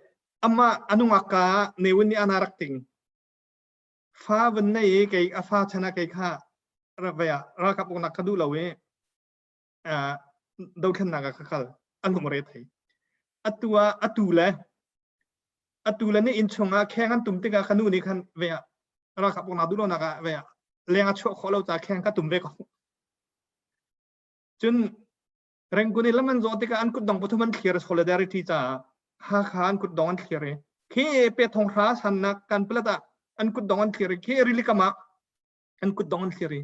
ama anungak ka newin nih ana rak ting fa van nei i kei a fa chan ah kei kha vei ah ralkap uknak ka duh lo i dothlennak ah ka kal an hung re thei atu ah atu le atu le nih inn chung ah kheng an tum tikah ka nu nih khan ve ah ralkap uknak duh lonak ah ve ah leng a chuah khawh lo ca kheng ka tum ve ko cun Rangoon i lam an zawh tikah an kutdong pathum an thlir solidarity caah Hakha an kutdong an thlir i khi pe thong hra sannak kan palat ah an kutdong an thlir i khi rilikam ah an kutdong an thlir i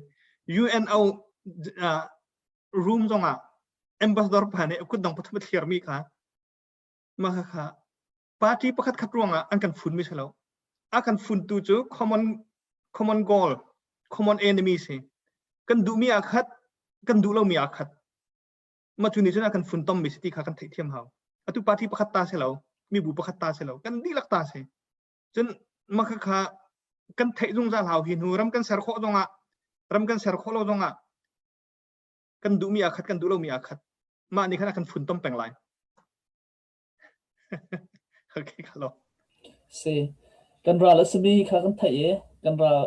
UNO uh, room zong ah ambassador pa nih kutdong pathum a thlir mi kha mah kha kha party pakhat khat ruangah an kan fun mi si lo a kan funtu cu common common goal common enemy si kan duhmi aa khat kan duh lomi aa khat mah cu nih cun a kan funtom mi si ti kha kan theihthiam hau atu party pakhat ta si lo mibu pakhat ta si lo kan dihlak ta si cun mah kha kha kan theih zungzal hau hi hnu ram kan ser khawh zongah ram kan ser khawh lo zongah kan duhmi aa khat kan duh lomi aa khat mah nih khan a kan funtom peng lai okay khalo
Si. Kan ral a simi kha kan theih i kan ral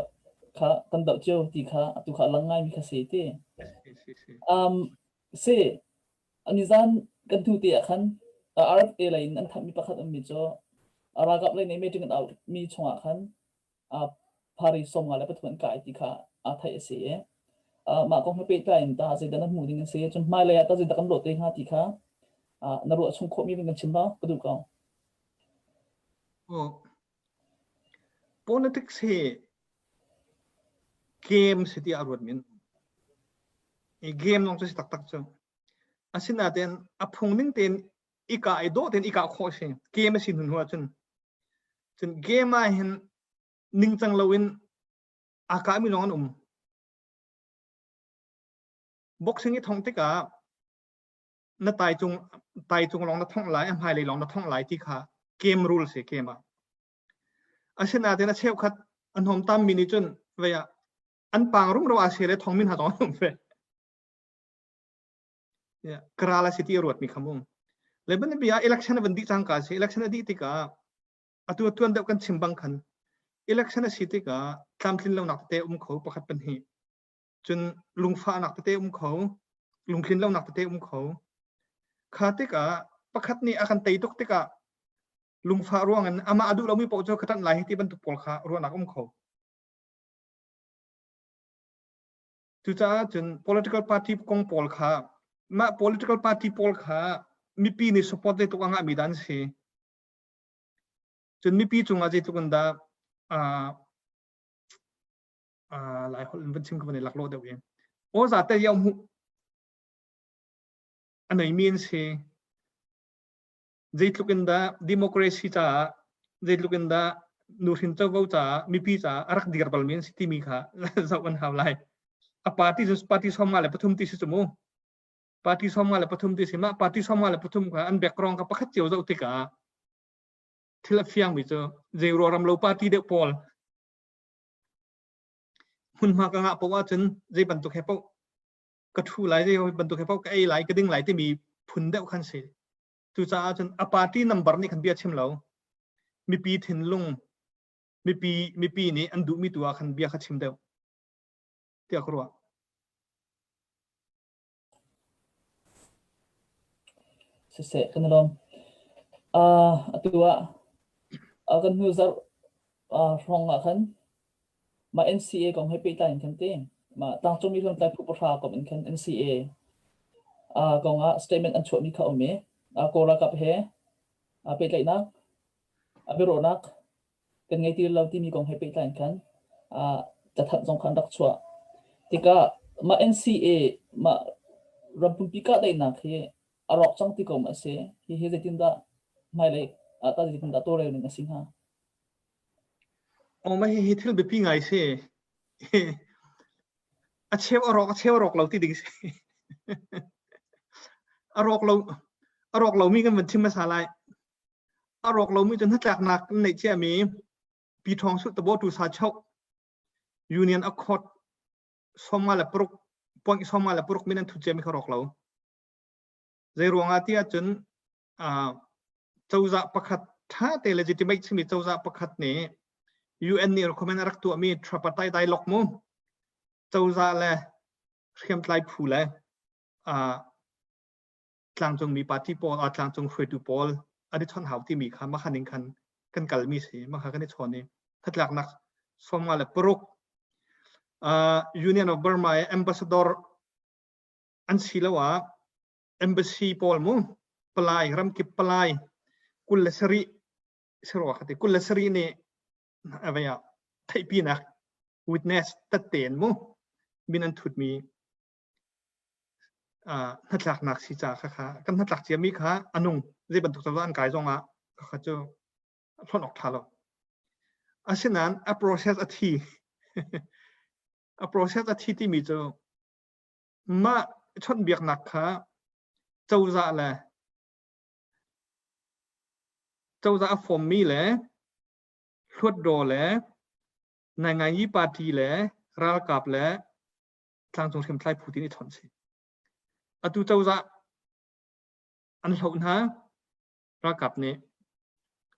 kha kan doh cio ti kha atu kha a lang ngaimi kha si ti.
Si si.
Um, si, nizan kan hnu te ah khan RFA lei in an thanhmi pakhat ummi cu ralkap lei nih meeting an auhmi chungah khan Phari 53 an kai ti kha aa theih a si i mah kong he pehtlai in tah zeidah na hmuh ding a si cun hmailei ah tah zeidah kan lawh te hnga ti kha na ruah chung khawhmi van kan chim law ka duh ko.
Oh. Politics hi Game si tiah a ruat min. I game zong cu si taktak cu. Asinain a phung ning tein i kah i dawh tein i kah khawh si. Game a si hnu hnu ahcun. Cun game ah hin ningcang loin aa kahmi zong an um. Boxing i thongh tikah na tai cung tai cung lawng na thongh lai, a hmailei lawng na thongh lai ti kha game rule si game ah. Asinain a cheukhat a hnawm tammi nih cun vei ah an pang rumro aa se le thongmi hna zong an um ve. Kral a si ti a ruatmi kha mu. Le ban bia election a van dih cangka si election a dih tikah atu tuan deuh kan chim bang khan election a si tikah tlamtlin lonak tete um kho pakhat pahnih cun lungfahnak tete um kho lungtlin lonak tete um kho kha tikah pakhat nih a kan tei tuk tikah lungfah ruangin amah a duh lomi paoh cu ka ṭanh lai hi ti bantuk pawl kha ruahnak um kho Cucaah cun political party kong pawl kha mah political party pawl kha mipi nih support zeitluk a ngahmi dah an si. Cun mipi cungah zeitluk in dah uh, uh, lai holh in van chim ka van i laklawh deuh i aw za te yau hmuh a neimi an si. Zeitluk in dah democracy caah zeitluk in dah nuhrin covo caah mipi caah a rak dir balmi an si timi kha zoh an hau lai. A party cu party 53 ti si cu mu. Party 53 ti si mah party 53 kha an background kha pakhat cio zoh tikah thil a fiangmi cu zei ruaram lo party deuh pawl hmunhma ka ngah poah ahcun zei bantuk he paoh ka ṭhu lai zei bantuk he paoh ka ei lai ka ding lai timi phun deuh khan si. Cucaah cun a party number nih khan bia chim lo. Mipi thinlung mipi mipi nih an duhmi tu ah khan bia kha chim deuh tiah ka ruah.
Siseh, kan i lawm. Atu ah kan hnu zarh hrawng ah khan mah NCA kong he pehtlai in khan ti mah tlangcungmi hriamtlai phu pahra komh in khan NCA kong ah statement an chuahmi kha a um i Kawl ralkap he pehtlaihnak biaruahnak kan ngei ti lo timi kong he pehtlai in khan cathanh zong kha an rak chuah. Tikah mah NCA mah ram pumpi kahdaihnak hi a rawk cang ti ko ma a si. Hihi zeitindah hmailei ah tah zeitindah tawlrel ning a si hnga?
Aw mah hihi thil biapi ngai si. A cheu a rawk a cheu a rawk lo ti ding si. A rawk lo a rawk lomi kan van chim hmasa lai. A rawk lomi cu hnatlaknak kan neih ciami Pi Thawng Suh Tabo Tu Sa Chok Union Accord 56 point 56 min an thut ciami kha rawk lo. Zei ruangah ti ahcun cozah pakhat ṭha te legitimate simi cozah pakhat nih UN nih recommend a rak tuahmi tripartite dialogue mu cozah le hriamtlai phu le tlangcungmi party pawl tlangcung hruaitu pawl an i chawnh hau timi kha mah ning khan kan kalmi si mah kha kan i chawn i hnatlaknak 56 Union of Burma ambassador an si lo ah embassy pawl mu palai ramkip palai 27 sirwa khati 27 nih avaya theihpinak witness tattein mu min an thutmi hnatlaknak si ca kha kha kan hnatlak ciami kha anung zei bantuk cozah an kai zong ah kha cu hlonh awk tha lo asinain a process a thi a process a thi timi cu mah chawnhbiaknak kha cozah le cozah a fawmmi le hluatdaw le nainganyi party le ralkap le tlangcung hriamtlai phu tin i chawnh si. Atu cozah an hloh hna ralkap nih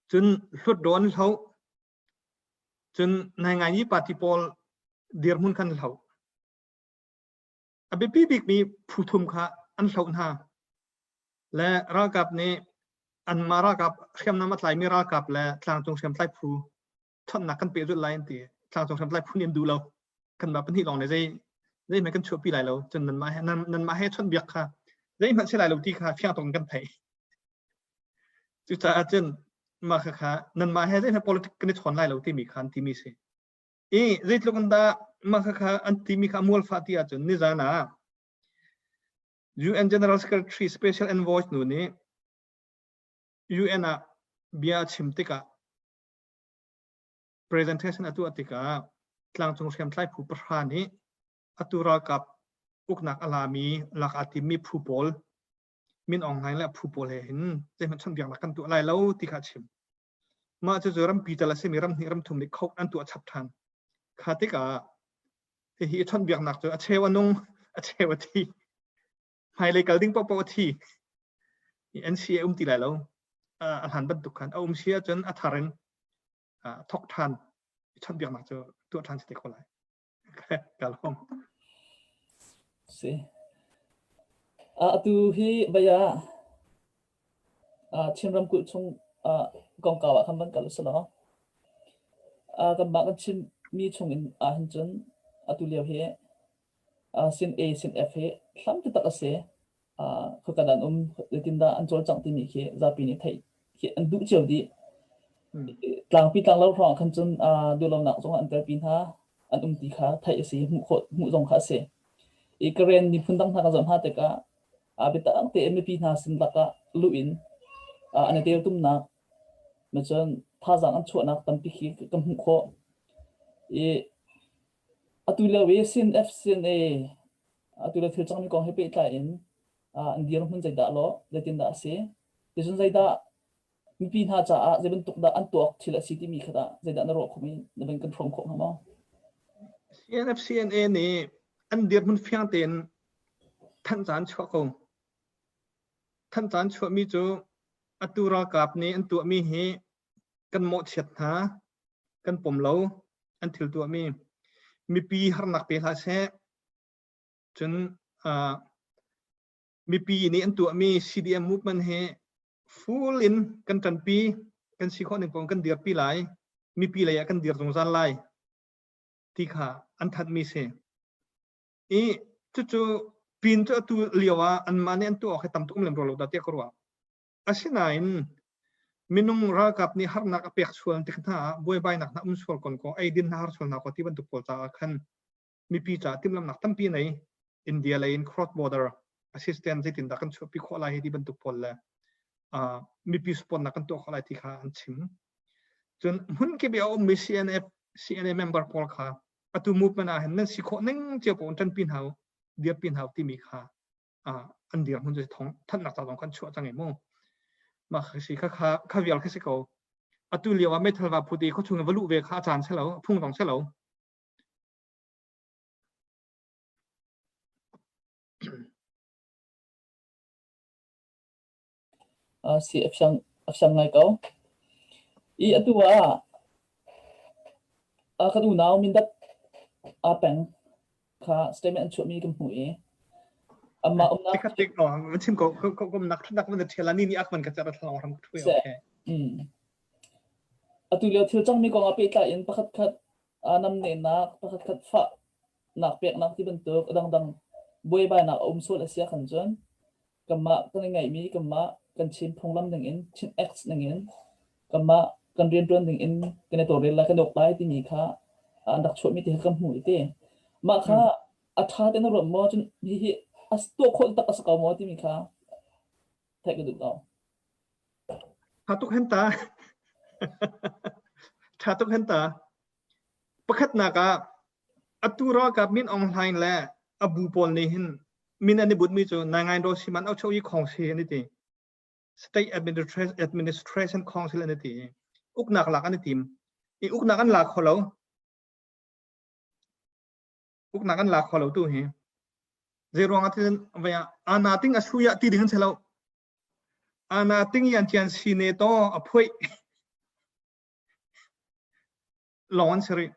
cun hluatdaw an hloh cun nainganyi party pawl dirhmun khan hloh. A biapi bikmi phu thum kha an hloh hna. Le ralkap nih anmah ralkap hriamnam a tlaimi ralkap le tlangcung hriamtlai phu chawnhnak kan pehzulh lai an ti. Tlangcung hriamtlai phu nih an duh lo. Kanmah pahnih lawng nih zei zeihmanh kan chuahpi lai lo. Cun nanmah he nanmah he chawnhbiak kha zeihmanh si lai lo ti kha fiang tuk in kan theih. Cucaah cun mah khakha nanmah he zeihmanh politics kan i chawn lai lo timi kha an timi si. I zeitluk in dah Mah kha an timi kha mual fah ti ahcun nizan ah UN General Secretary Special Envoy nu nih UN ah bia a chim tikah presentation a tuah tikah tlangcung hriamtlai phu pahra nih atu ralkap uknak a lami lak aa timmi phu pawl Min Aung Hlaing le phu pawl he hin zeihmanh chawnhbiaknak kan tuah lai lo ti kha a chim. Mah cucu rampi tal a simi ram hnih ram thum nih khoh an tuah chap ṭhan. Kha tikah hihi i chawnhbiaknak cu a cheu a nung, a cheu a thi. Hmailei kal ding paohpaoh a thi. NCA um ti lai lo. A hlan bantuk khan a um si ahcun a thar in thok ṭhan i chawnhbiaknak cu tuah ṭhan si te ko lai. Ka lawm.
Si. Atu hi vei ah Chin ramkulh chung kongkau ah khan van kal usih law kanmah kan Chinmi chung in ahhin cun atu lio hi sin A sin F hi hlam taktak a si. Khoika dah an um, zeitindah an cawlcangh timi khi zapi nih theih khi an duh cio dih. Tlangpi tlanglo hrawng ah khan cun duhlonak zong an telpi hna, an um ti kha theih a si, hmuh khawh hmuh zong kha a si. I Karen miphun dang hna kan zoh hna tikah biatak tein mipi hna sin lakah luh in an i teltumnak, cun thazaang an chuahnak tampi khi kan hmuh khawh. I atu lio i CNF CNA atu le thil cangmi kong he pehtlai in an dirhmun zeidah lawh, zeitindah a si, ticun zeidah mipi hna caah zei bantuk dah an tuak thil a si timi kha dah zeidah na ruah khawh i na van kan hrawm khawh hnga maw?
CNFCNA nih an dirhmun fiang tein thanhca an chuah ko. Thanhca an chuahmi cu atu ralkap nih an tuahmi hi kan mawhchiat hna, kan pom lo, an thil tuahmi. Mipi harnak pe hlah seh. Cun mipi nih an tuahmi CDM movement hi full in kan ṭanpi, kan si khawh ning paoh kan dirpi lai, mipi lei ah kan dir zungzal lai ti kha an thanhmi si. I cucu pin cu atu lio ah anmah nih an tuah awk hi tam tuk um lem rua lo dah tiah ka ruah. Asinain minung ralkap nih harnak a pek sual tik hna ah buaibainak hna um sual kon ko eidin hna har sual hna ko ti bantuk pawl caah khan mipi caah timhlamhnak tampi nei. India lei in cross border assistance zeitindah kan chuahpi khawh lai hi ti bantuk pawl le mipi support nak kan tuah khawh lai ti kha an chim. Cun hmun kip i a ummi CNF CNA member pawl kha atu movement ah hin nan si khawh ning cio paoh in ṭanpi hna u, dirpi hna u timi kha an dirhmun cu thong thanhnak ca zong kan chuah cang i mu. Mah kha si kha kha kha vial kha si ko. Atu lio ah meithal va phut i khuachung va luh ve kha a caan si lo, a phung zong si lo.
Si a fiang a fiang ngai ko. I atu ah kan unau Mindat aa peng kha statement an chuahmi kan hmuh i amah umnak
Tikhat tik oh van chim ko ko ko nak nak van thiala ni ni ak man ka chara thlang ram thui okay.
Atu lio thil cangmi kong ah pehtlai in pakhat khat namnehnak pakhat khat fahnak peknak ti bantuk a dangdang buaibainak a um sual a si ahkhan cun kanmah kan i ngeihmi kanmah kan Chin phunglam ningin Chin Acts ningin kanmah kan rianṭuan dingin kan i tawlrel lai kan uk lai timi kha an rak chuahmi ti kha kan hmuh i ti mah kha a ṭha tein na ruat maw cun hihi a tuah khawh tak a si ko maw timi kha theih ka duh ko.
Tha tuk hen ta. Tha tuk hen ta. Pakhatnak ah atu ralkap Min Aung Hlaing le a bu pawl nih hin min an i butmi cu Naingain Raw Siman Au Cho Yi Khong Si an i ti. State Administration Council an i ti. Uknak lak an i tim. I uknak an la kho lo. Uknak an la kho lo tu hi. Zei ruang ah tin ana ting a suya ti ding an si lo. Ana ting yan tian si ne to a phuai lawng an si rih.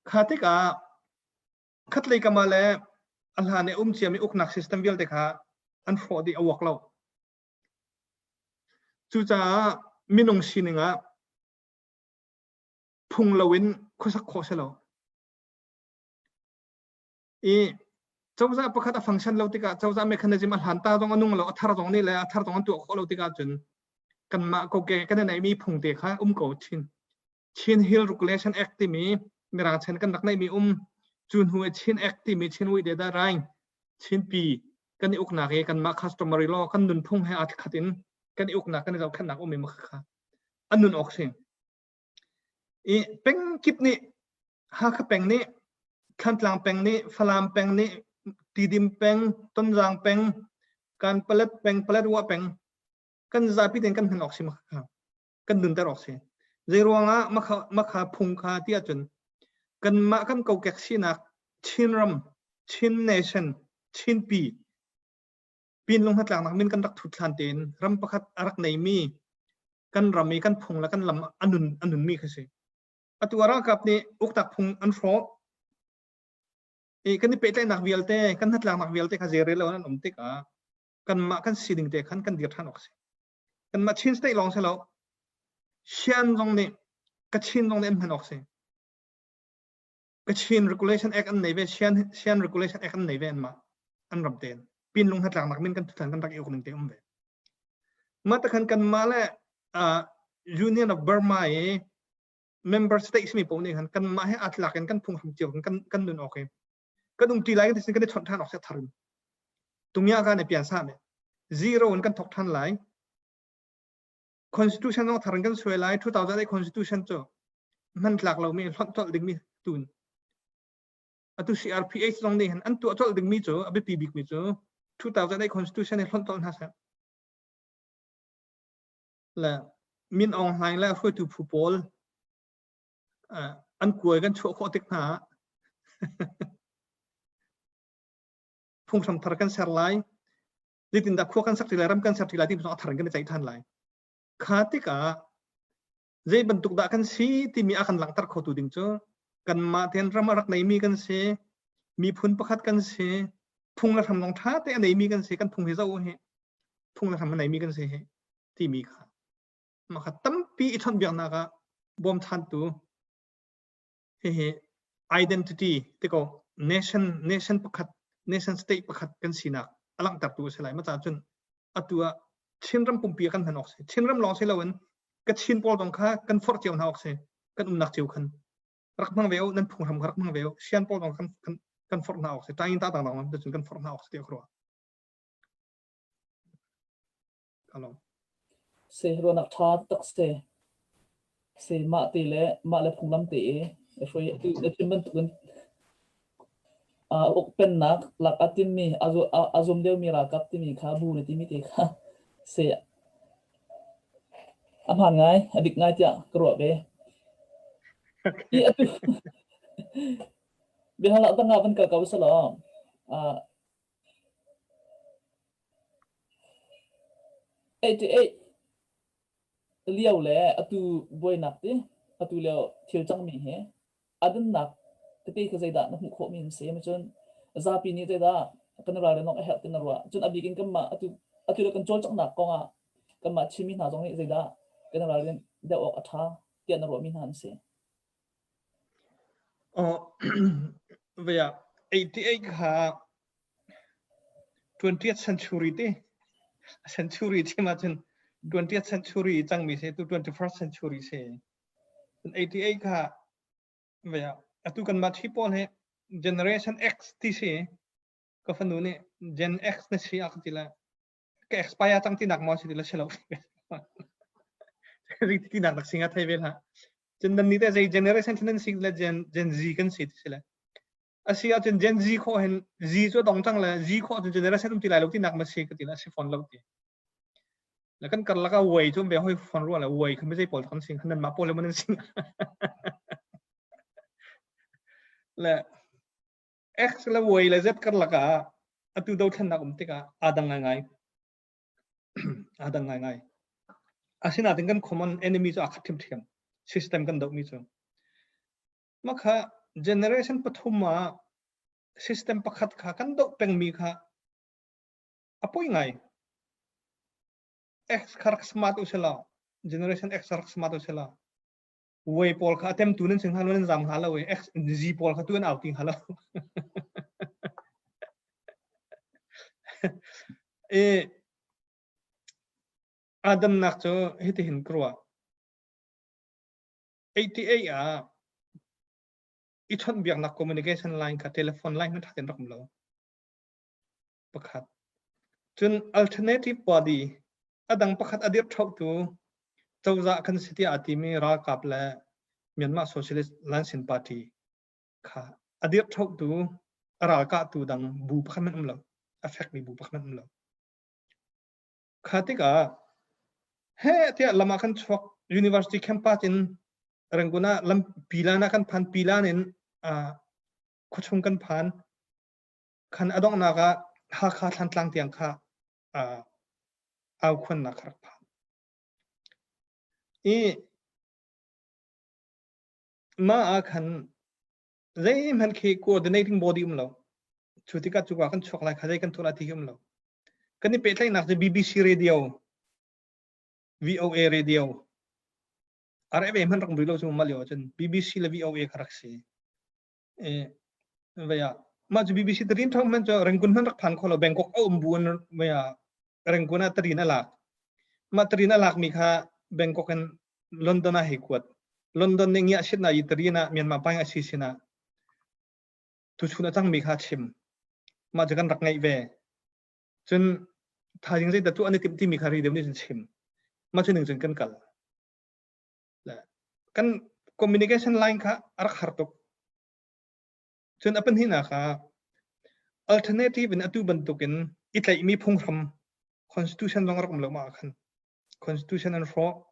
Kha tikah khatlei kam ah le a hlan i um ciami uknak system vialte kha an hrawh dih a uak lo. Cucaah minung sining ah phung loin khuasak khawh si lo. I cozah pakhat a function lo tikah cozah mechanism a hlan ta zong a nung lo a thar zong nih le a thar zong an tuah khawh lo tikah cun kanmah kokek kan i neihmi phung te kha um ko chin Chin Hill Regulation Act timi Mirang chan kan rak neihmi um cu hnu i Chin Act timi Chin Wih Deda Raing Chinpi kan i uknak i kanmah customary law kan nunphung he aa khat in kan i uknak kan i zohkhenhnak um i kha an nun awk si. I peng kip nih Hakha peng nih Thantlang peng nih Falam peng nih Tidim peng Tonzang peng Kanpalet peng Paletwa peng kan zapi tein kan hman awk si kha kan nunter awk si. Zei ruangah makha makha phung kha ti ahcun kanmah kan kokek sinak Chinram Chin Nation Chinpi Pinlung hnatlaknak min kan rak thut hlan tein ram pakhat a rak neimi kan ram i kan phung le kan lam a nun a nunmi kha si. Atu ah ralkap nih uktak phung an hrawh i kan i pehtlaihnak vialte kan hnatlaknak vialte kha zeirel lo an um tikah kanmah kan sining te khan kan dir ṭhan awk si. Kanmah Chin state lawng si lo Shan zong nih Kachin zong nih an hman awk si. Kachin Regulation Act an nei ve Shan Shan Regulation Act an nei ve anmah an ram tein Pinlung hnatlaknak min kan thuthan kan rak i uk ning te um ve. Mah takhan kanmah le uh, Union of Burma i member states mi paoh nih khan kanmah he aa tlak in kan phunghram cio kan kan nun awk i kan um ti lai kan kan i chawnh ṭhan awk se thar in tungya ka ne pian sa me zero in kan thok ṭhan lai Constitution zong thar in kan suai lai 2008 Constitution cu hman tlak lomi hlonh colh dingmi tun atu CRPH zong nih hin an tuah colh dingmi cu a biapi bikmi cu 2008 Constitution hi hlonh colh hna seh le Min Aung Hlaing le hruaitu phu pawl an kuai kan chuah khawh tik hna phunghram thar kan ser lai zeitindah khua kan sak ti lai ram kan ser ti lai ti zong a thar in kan i ceih ṭhan lai kha tikah zei bantuk dah kan si timi a kan langhter khotu ding cu kanmah tein ram a rak neimi kan si miphun pakhat kan si phung le hram zong ṭha te a neimi kan si kan phung hi zoh hi phung le hram a neimi kan si hi timi kha mah kha tampi i chawnhbiaknak ah bawmchantu hihi identity ti ko nation nation pakhat nation state pakhat kan sinak a langhtertu a si lai ma ca cun atu ah Chinram pumpi kan hman awk si Chinram lawng si loin Kachin pawl zong kha kan forh cio hna awk si kan umnak cio khan rak hmang ve u nan phunghram kha rak hmang ve u Shan pawl zong kan kan kan forh hna awk si tain ta dang dang cun kan forh hna awk si ti ka ruah Alo.
Se ruahnak ṭha tak si. Se mah te le mah le phunglam te i hruai tu na chim bantukin uk pennak lak a timmi a zum deuhmi ralkap timi kha bu na timi te kha se a hmaan ngai a dik ngai tiah ka ruah ve. I atu biahalak dang ah van kal ko selaw 88 lio le atu buainak ti atu lio thil cangmi hi a dannak tete kha zeidah na hmuh khawhmi an si? Cun zapi nih zeidah kan ralrin awk a herh ti na ruah? Cun a bik in kanmah atu atu le kan cawlcanghnak kong ah kanmah Chinmi hna zong nih zeidah kan ralrin deuh awk a ṭha tiah na ruahmi hna an si?
Oh, vea 88 kha 20th century te century chim ahcun 20th century cangmi si tu 21st century si. 88 kha vea atu kanmah thi pawl hi generation X ti si ka fanu nih Gen X na si a ka ti le ka expire cang tinak maw si ti le si lo tinak nak singa thei ve hlah cun nan ni te zei generation nan si le gen gen Z kan si ti si le asi ahcun Gen Z kho hin Z cu dong cang le Z kho ahcun generation um ti lai lo tinak ma si ka ti la si fon lo ti le kan karlak ah way cu be hoi fon rua le way kha mi zei pawl kan sing nan ma pawl le man sing le X le Y le Z karlak ah atu dothlennak um tikah aa dang ngaingai. aa dang ngaingai. Asinain kan common enemy cu aa khat ṭhiamṭhiam. System kan dohmi cu. Mah kha generation pathum ah system pakhat kha kan doh pengmi kha a poi ngai. X kha rak smart u selaw, generation X rak smart u selaw, Way pawl kha a temtu nan si hnga lo nan zam hnga lo i X Z pawl kha tu an au ti hnga lo. I Adam nak cu hitihin ka ruah. 88 ah I chawnhbiaknak communication line kha telephone line hmanh ṭha tein rak um lo. Pakhat. Cun alternative body a dang pakhat a dirh ṭhotu cozah kan si tiah a timi ralkap le Myanmar Socialist Lansin Party kha a dirh ṭhotu a ralkahtu dang bu pakhat hmanh um lo. A fekmi bu pakhat hmanh um lo. Kha tikah heh tiah lam ah kan chuak university campus in Rangoon ah lam pilan ah kan phan pilan in khuachung kan phan khan a donghnak ah Hakha Thlantlang tiang kha aukhuannak kha rak phan. I mah ah khan zeihmanh khi coordinating body um lo. Cu tikah cuka kan chuak lai kha zei kan tuah lai ti hi um lo. Kan i pehtlaihnak cu BBC radio, VOA radio, RFA hmanh rak mui lo cu mah lio ahcun BBC le VOA kha rak si. E, vei ah mah cu BBC tarin thong hmanh cu Rangoon hmanh rak phan kho lo Bangkok a um bu in vei ah Rangoon ah tarin a lak. Mah tarin a lak mi kha Bangkok in London ah hei kuat. London nih ngiah shit na i tarin ah Myanmar paing a si sinah tuchun a cangmi kha chim. Mah cu kan rak ngeih ve. Cun thaizing zeidah tuah an i timh timi kha radio nih cun chim. Mah cu ning cun kan kal. Kan communication line kha a rak har tuk. Cun a pahnihnak ah alternative in atu bantukin i tlaihmi phunghram constitution zong a rak um lo mah ah khan constitution an hrawh.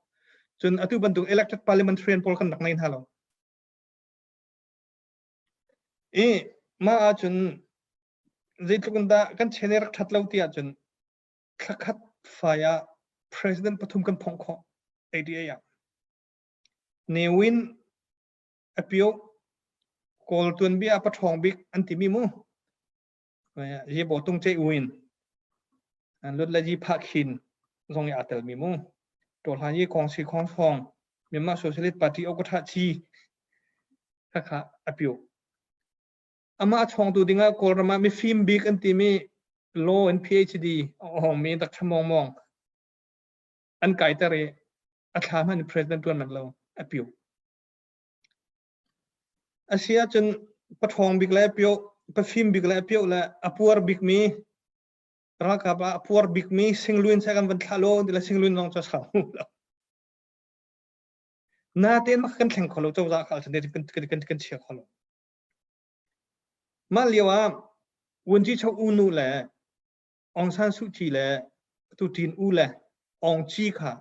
Cun atu bantuk elected parliamentarian pawl kan rak ngei hna lo. I mah ahcun zeitluk in dah kan chene rak ṭhat lo ti ahcun thlakhat fai ah president pathum kan phongh khawh ADA ah. Ne Win a pio Kawl tuanbia a paṭhawng bik an timi mu. Ye Bo Tung Che Win lut le Yi Phah Khin zong i aa telmi mu. Ṭawhlan Yi Kong Si Khong Thawng Myanmar Socialist Party Okatha Chi khakha a pio. Amah a chawngtu dingah Kawlram ah mifim bik an timi law in PhD a hawngmi Dr. Mong Mong an kaiter i a thla hmanh in president tuan manh lo a pio. A si ahcun paṭhawng bik le a pio, pafim bik le a pio le a puar bikmi ralkap ah a puar bikmi Singluin sai kan van thlah lo ti le Singluin zong cu a sau lo. Natein mak kan thleng kho lo cozah kha kan kan kan chia kho lo. Mah lio ah Wunci Cho U Nu le Aung San Suu Kyi le tu Tin U le Aung Ci kha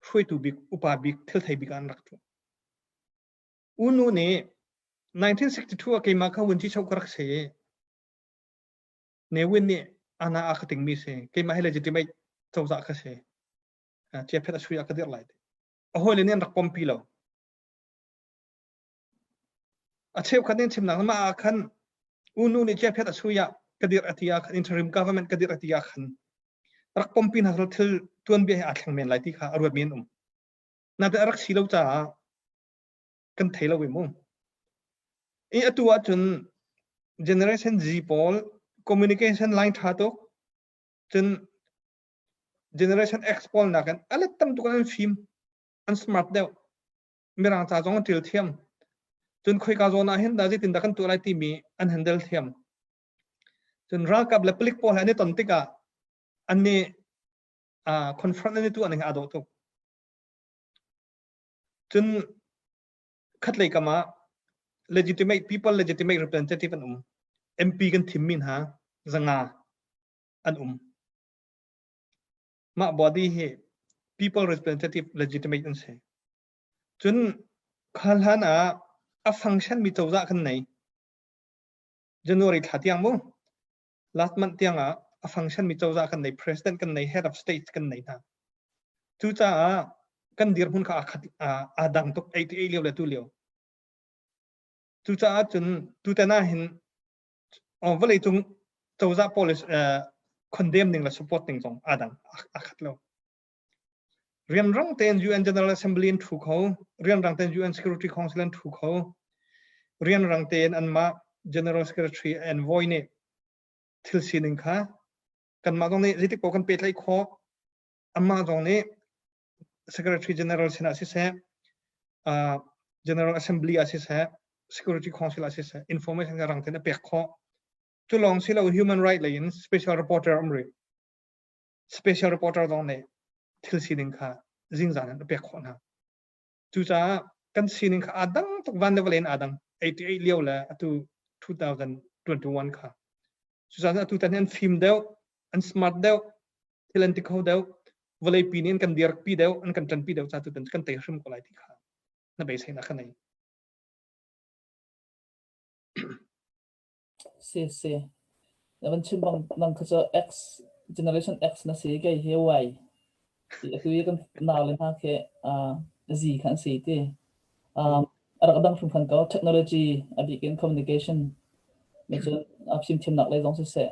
hruaitu bik upa bik thil thei bik ah an rak ṭuan. U Nu nih 1962 ah keimah kha Wunci Cho ka rak si i Ne Win nih ana a ka tingmi si keimah hi legitimate cozah ka si chiaphet a sui ah ka dirh lai ti. A hawile nih an rak pompi lo. A cheukhat nih chimnak mah ah khan unu nih chiaphet a sui ah ka dirh a ti ah khan interim government ka dirh a ti ah khan rak pompi hna sal thil tuanbia he aa thleng men lai ti kha a ruat mi an um. Nain a rak si lo caah kan thei lo i mu. I atu ahcun generation Z pawl communication line ṭha tuk cun Generation X pawl nakin a let tam tuk in an fim, an smart deuh. Mirang ca zong an ṭil thiam. Cun khoika zawn ah hin dah zeitindah kan tuah lai timi an handle thiam. Cun ralkap le palik pawl he an i ton tikah an nih confront an i tuah ning aa dawh tuk. Cun khatlei kam ah legitimate people legitimate representative an um. MP kan thimmi hna zanga an um. Mah body hi people representative legitimate an si. Cun kha hlan ah a function mi cozah kan nei. January thla tiang mu. Last month tiang ah a function mi cozah kan nei, president kan nei, head of state kan nei hna. Cucaah kan dirhmun kha aa khat aa dang tuk 88 lio le tu lio. Cucaah cun tutan ah hin vawlei cung cozah pawl condemn ning le support ning zong aa dang aa khat lo. Rianrang tein UN General Assembly in thu kho, rianrang tein UN Security Council in thu kho, rianrang tein anmah General Secretary envoy nih thil sining kha kanmah zong nih zeitik paoh kan pehtlaih khawh amah zong nih Secretary General sinah siseh, General Assembly ah siseh. Security Council ah siseh information kha rang tein a pek khawh. Cu lawng si lo human right lei in special reporter um rih. Special reporter zong nih thil sining kha zingzan in a pek khawh hna. Cucaah kan sining kha aa dang tuk van le vawlei in aa dang. 88 lio le atu 2021 kha. Cucaah atu tan hi an fim deuh, an smart deuh, thil an ti kho deuh, vawlei pi nih an kan dirpi deuh, an kan ṭanpi deuh ca tu tan kan tei hrim ko lai ti kha na beiseinak ka nei.
Si si. Na van chim bang nang kha cu X generation X na si kei hi Y. Ti atu i kan nau le hna khi Z kha an si ti. A rak dang hringhran ko technology a bik in communication me cun a fimthiamnak lei zong siseh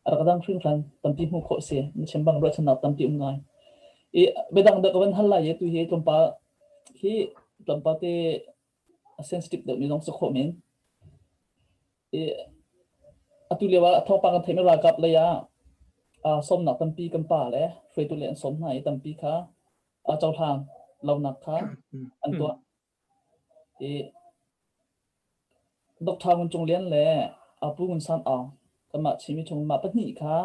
a rak dang hringhran tampi hmuh khawh si na chim bang ruahchannak tampi um ngai. I biadang deuh ka van hal lai i tu hi tlawmpal hi tlawmpal te a sensitive deuhmi zong si khawh men. I atu lio ah thawngpang kan theihmi ralkap lei ah sawmnak tampi kan pa le hruaitu le an sawm hna i tampi kha cohlang lonak kha an tuah. I Dr. Ngun Cung Lian le Pu Ngun San Aung kanmah Chinmi chung mah pahnih kha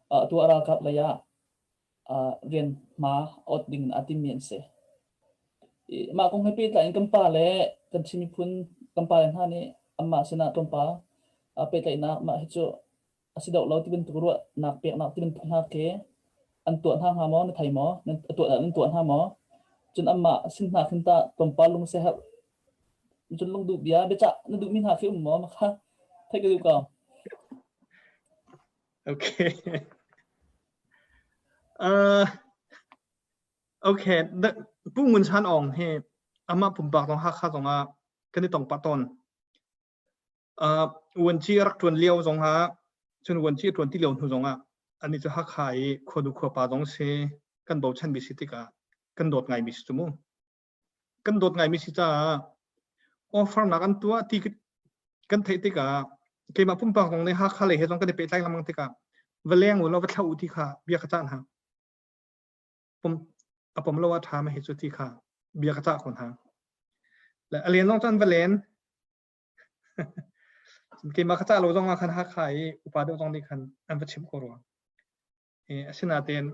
atu ah ralkap lei ah rian hma ot ding in aa timmi an si. Mah kong he pehtlai in kan pa le kan Chin miphun kan pa le hna nih anmah sinah tlawmpal pehtlaihnak mah hi cu a si deuh lo ti bantuk ruahnak peknak ti bantuk hna khi an tuah hna hnga maw na thei maw nan tuah nan tuah hna maw cun anmah sin hna khin tah tlawmpal lung siaherh cun lungduh bia biacah na duhmi hna khi um maw mah kha theih ka duh ko.
Okay. Uh, okay. Pu Ngun San Aung hi amah pumpak zong Hakha zong ah kan i tong pah tawn. Uh, Uanci a rak ṭuan lio zong ah cun uanci a ṭuan ti lio hnu zong ah ani cu Hakha i khuanu khuapa zong si kan bochan mi si tikah kan dawt ngaimi si cu mu. Kan dawt ngaimi si caah offer-nak an tuah ti kan theih tikah keimah pumpak zong nih Hakha lei he zong kan i pehtlai lengmang tikah va leng u law va thlah u ti kha bia ka cah hna. Pom a pom lo ah ṭha ma hi cu ti kha bia ka cah ko hna. Le a len zong cun va len. Keimah ka cah lo zong ah khan Hakha i upa deuh zong nih khan an va chimh ko rua. Asinain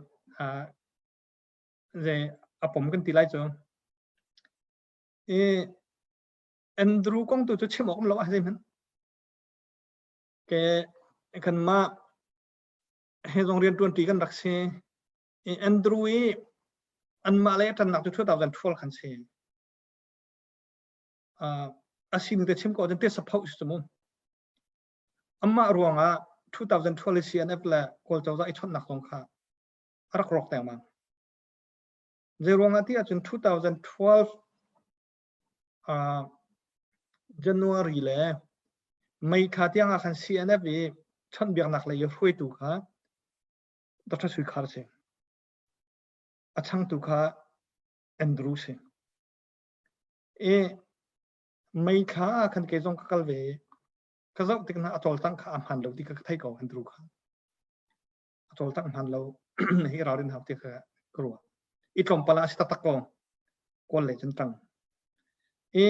zei a pom kan ti lai cu. I Andrew kong tu cu chim awk um lo ah zeihmanh. Ke kanmah he zong rian ṭuanṭi kan rak si. I Andrew i anmah lei a ṭannak cu 2012 khan si. Uh, a sining te chim ko ahcun te sapho si cu mu. Amah ruangah 2012 CNF le Kawl cozah i chawnhnak zong kha a rak rawk dengmang. Zei ruangah ti ahcun 2012 uh, January le May thla tiang ah khan CNF i chawnhbiaknak lei i hruaitu kha Dr. Sui Khar si. A changtu kha Andrew si. I May thla ah khan kei zong ka kal ve i ka zoh tik hna a cawlcangh kha a hmaan lo ti kha ka thei ko Andrew kha. A cawlcangh hmaan lo hi ralrin hau ti kha ka ruah. I tlawmpal ah a si taktak ko. Kawl lei cun tang. I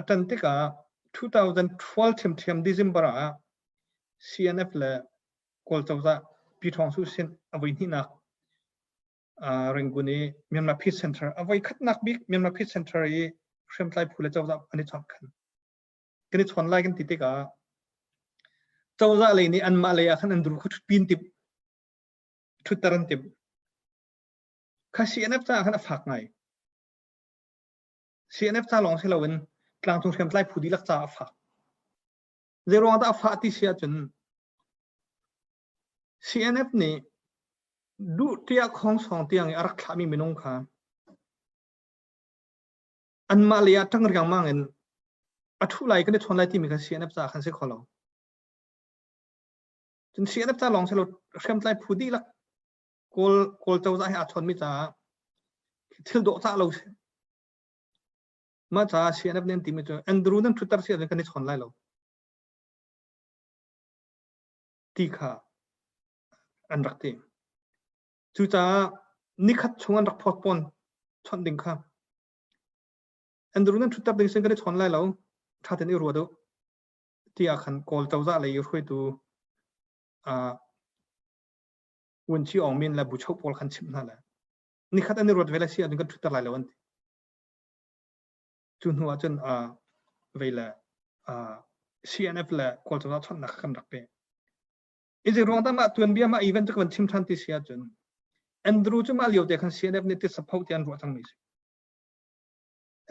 a tan tikah 2012 ṭhiamṭhiam December ah CNF le Kawl cozah Pi Thawng Su sin a voi hnihnak Rangoon i Myanmar Peace Center a voi khatnak bik Myanmar Peace Center i hriamtlai phu le cozah an i chawnh khan. Kan i chawn lai kan ti tikah cozah lei nih anmah lei ah khan an dur kha ṭhutpin timh ṭhutter an timh. Kha CNF caah khan a fak ngai. CNF ca lawng si loin tlangcung hriamtlai phu dihlak caah a fak. Zei ruang dah a fah ti si ahcun CNF nih duh tiah khongsawng tiang i a rak thlahmi minung kha anmah lei ah ṭang riangmang in a ṭhu lai kan i chawn lai timi kha CNF caah khan si kho lo. Cun CNF ca lawng si lo hriamtlai phu dihlak Kawl Kawl cozah he aa chawnmi caah thil dawh cah lo si. Mah caah CNF nih an timi cu Andrew nan ṭhutter si ahcun kan i chawn lai lo ti kha an rak ti. Cucaah nikhat chung an rak postpone chawnh ding kha Andrew nan ṭhutter ding sin kan i chawn lai lo. Ṭha tein i ruat u tiah khan Kawl cozah lei i hruaitu Wunci Aung Min le Buchoh pawl khan chimh hna le nikhat an i ruat ve le si ahcun kan ṭhutter lai lo an ti. Cu hnu ah cun vei le CNF le Kawl cozah chawnhnak kha kan rak pe. Izi ruang dah mah tuanbia mah event cu ka van chim ṭhan ti si ahcun Andrew cu mah lio te khan CNF nih titsa pho ti an ruah cangmi si.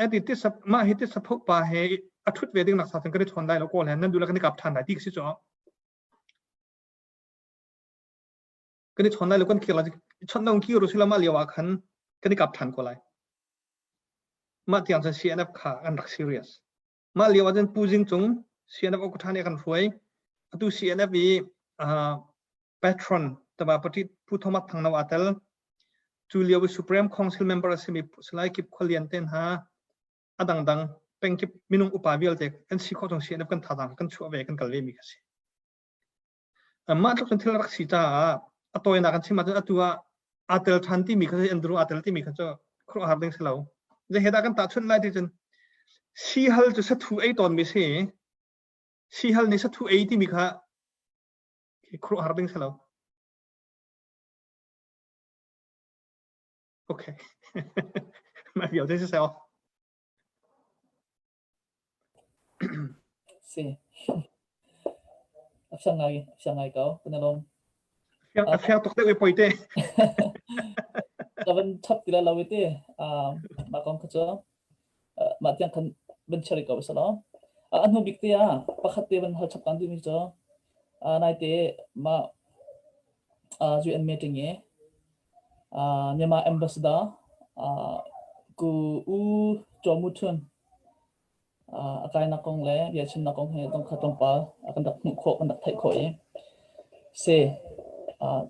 Ati titsa mah hi titsa pho pa he a ṭhut ve ding nak sa cun kan i chawn lai lo kawl he nan duh le kan i kap ṭhan lai ti si cu. Kan i chawn lai lo kan kir lai chawnh lo kir u sila mah lio ah khan kan i kap ṭhan ko lai. Mah tiang cun CNF kha an rak serious. Mah lio ah cun Pu Zing Cung CNF Okutha nih a kan hruai. Atu CNF i patron Tabapati Pu Thomas Thangno aa tel. Cu lio i Supreme Council member a simi Salai Kip Khualian te hna a dangdang pengkip minung upa vialte kan si khawh chung CNF kan thazaang kan chuah ve kan kal ve mi kha si. Mah tluk cun thil a rak si caah a tawinak kan chim ahcun atu ah aa tel ṭhan timi kha Andrew aa tel timi kha cu khuaruahhar ding si lo. Zei he dah kan tahchunh lai ti cun sihal cu sathu ei tawnmi si. Sihal nih sathu ei timi kha khuaruahhar ding si lo. Okay. Mah vialte si seh.
Si. A fiang ngai, a fiang ngai ko. Kan i lawm.
A fiang tuk deuh i poi te.
Ka van chap ti lo i ti. Mah kong kha cu mah tiang khan van share ko sa lo. A hnu bik te ah pakhat te van hal chap kan duhmi cu naite mah UN meeting i Myanmar ambassador ku U Chaw Mu Htun a kainak kong le biachimnak kong he zong kha tlawmpal kan rak hmuh khawh, kan rak theih khawh i si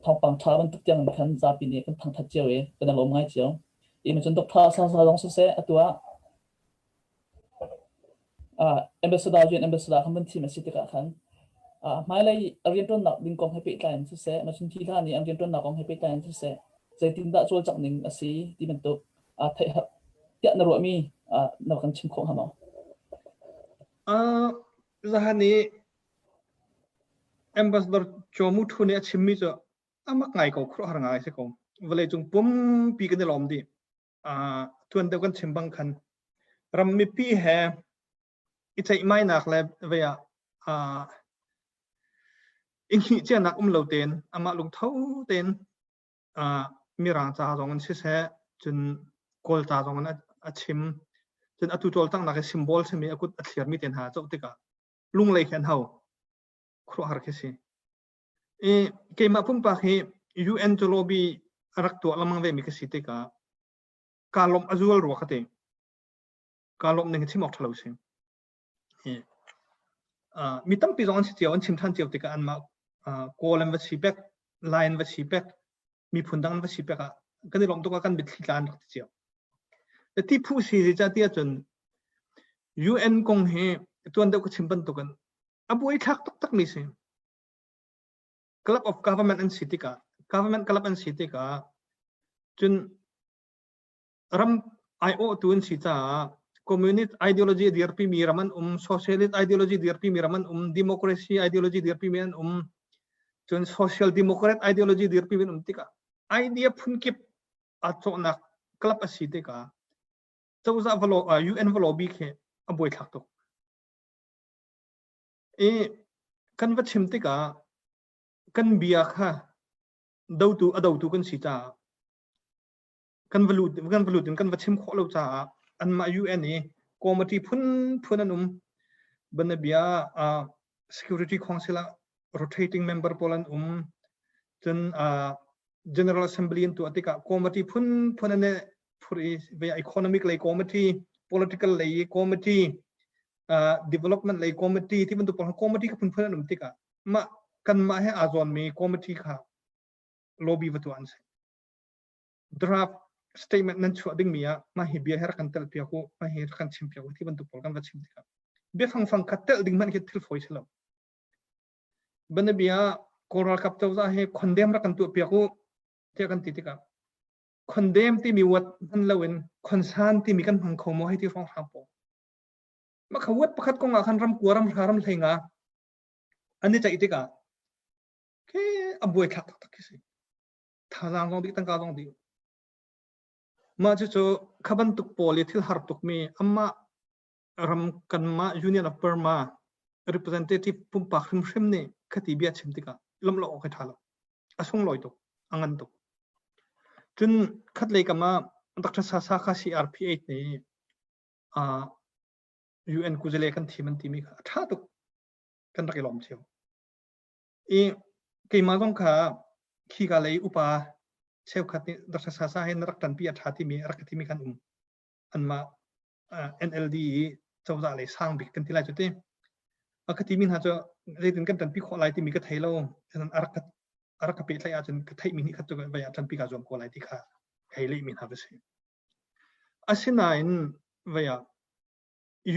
thawngpang ṭha bantuk tiang in khan zapi nih kan thangṭhat cio i kan i lawm ngai cio. I cun Dr. Sa Sa zong siseh atu ah Ambassador rian ambassador khan van thim a si tikah khan hmailei a rianṭuannak ding kong he pehtlai in siseh, macun hi hlan i an rianṭuannak kong he pehtlai in siseh, zeitindah cawlcangh ning a si ti bantuk theih tiah na ruahmi na kan chim khawh hnga maw?
Zahan i Ambassador Chaw Mu Thu nih a chimmi cu a mak ngai ko, khuaruahhar ngai si ko. Vawleicung pumpi kan i lawm dih. Tuan deuh kan chim bang khan ram mipi he i ceihmainak le vei ah i hngihcianak um lo tein amah lungtho tein mirang ca zong in siseh cun kawl ca zong in a chim cun atu cawlcanghnak i symbol simi a kut a thliarmi te hna zoh tikah lunglei khi an hau khuaruahhar khi si i keimah pumpak hi UN cu lobby a rak tuah lengmang ve mi ka si tikah kaa lawmh a zual rua ka ti kaa lawmh ning hi chim awk ṭha lo si hi mi tampi zong an si cio an chim ṭhan cio tikah anmah Kawl an va si pek Lai an va si pek miphun dang an va si pek ah kan i lawmh tuk ah kan mitthli tla an rak ti cio ti phu si zeicah ti ahcun UN kong hi tuan deuh ka chim bantukin a buaithlak taktak mi si club of government an si tikah government club an si tikah cun ram aiawhtu an si caah communist ideology dirpi mi ram an um socialist ideology dirpi mi ram an um democracy ideology dirpi mi an um cun social democrat ideology dirpi mi an um tikah idea phunkip aa cawhnak club a si tikah cozah valo UN valo bik hi a buaithlak tuk I kan va chim tikah kan bia kha dotu a dotu kan si caah kan va lut kan va lut in kan va chim khawh lo caah anmah UN i committee phunphun an um banabia uh, security council ah rotating member pawl an um cun uh, general assembly an tuah tikah committee phunphun an phur i economic lei committee political lei committee development lei committee ti bantuk pawl committee kha phunphun an um tikah mah kanmah he aa zawnmi committee kha lobby va tuah an si draft statement nan chuah dingmi ah mah hi bia hi rak kan telh piak u mah hi rak kan chim piak u ti bantuk pawl kan va chim tikah biafang fang khat telh ding hmanh khi thil fawi si lo banabia kawl ralkap cozah hi condemn rak kan tuah piak u tiah kan ti tikah condemn timi word hman loin concern timi kan hmang kho maw hei ti hrawng hrang pawl. Mah kha word pakhat kong ah khan ram kua ram hra ram hlei nga an i ceih tikah khi a buai thlak taktak khi si. Thazaang zong dih tangka zong dih. Mah cucu kha bantuk pawl i thil har tukmi amah ram kanmah Union of Burma representative pumpak hrimhrim nih khati bia chim tikah lawmh lo awk hi ṭha lo. A sunglawi tuk, a ngan tuk. Cun khatlei kam ah Dr. Sasa kha CRPH nih UN kuzale kan thim an timi kha a ṭha tuk. Kan rak i lawm cio. I keimah zong kha khika lei upa cheukhat nih Dr. Sasa he na rak ṭanpi a ṭha timi a rak ka timi khan um. Anmah NLD i cozah lei sang bik kan ti lai cu ti. A ka timi hna cu zeitin kan ṭanpi khawh lai timi ka thei lo. A rak ka a rak ka pehtlaih ahcun ka theihmi nih khat cu vai ah ṭanpi kaa zuam ko lai ti kha hei lehmi hna va si. Asinain vai ah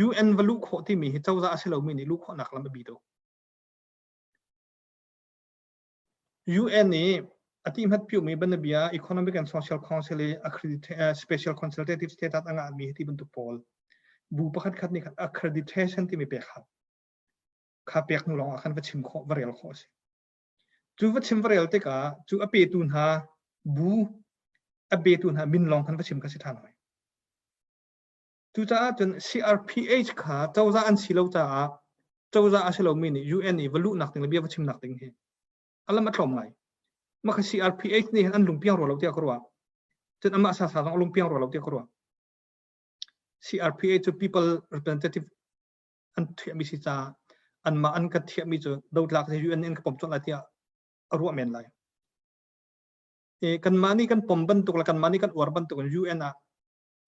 UN va luh khawh timi hi cozah a si lomi nih luh khawhnak lam a bi tuk. UN nih a ti hmat piumi banabia Economic and Social Council i Special Consultative Status a ngahmi hi ti bantuk pawl bu pakhat khat nih khan accreditation timi pek hau. Kha pek hnu lawng ah khan va chim khawh, va rel khawh a si. Cu va chim va rel tikah cu a petu hna bu a petu hna min lawng khan va chim kha si ṭhan hoi. Cucaah cun CRPH kha cozah an si lo caah cozah a si lomi nih UN i va luhnak ding le bia va chimnak ding hi a lam a tlawm ngai. Mah kha CRPH nih hin an lungpiang rua lo tiah ka ruah. Cun amah sasa zong a lungpiang rua lo tiah ka ruah. CRPH cu people representative an thiahmi si caah anmah an ka thiahmi cu dotlak hi UN in ka pom colh lai tiah a ruah men lai. E, kanmah nih kan pom bantuk le kanmah nih kan uar bantuk in UN ah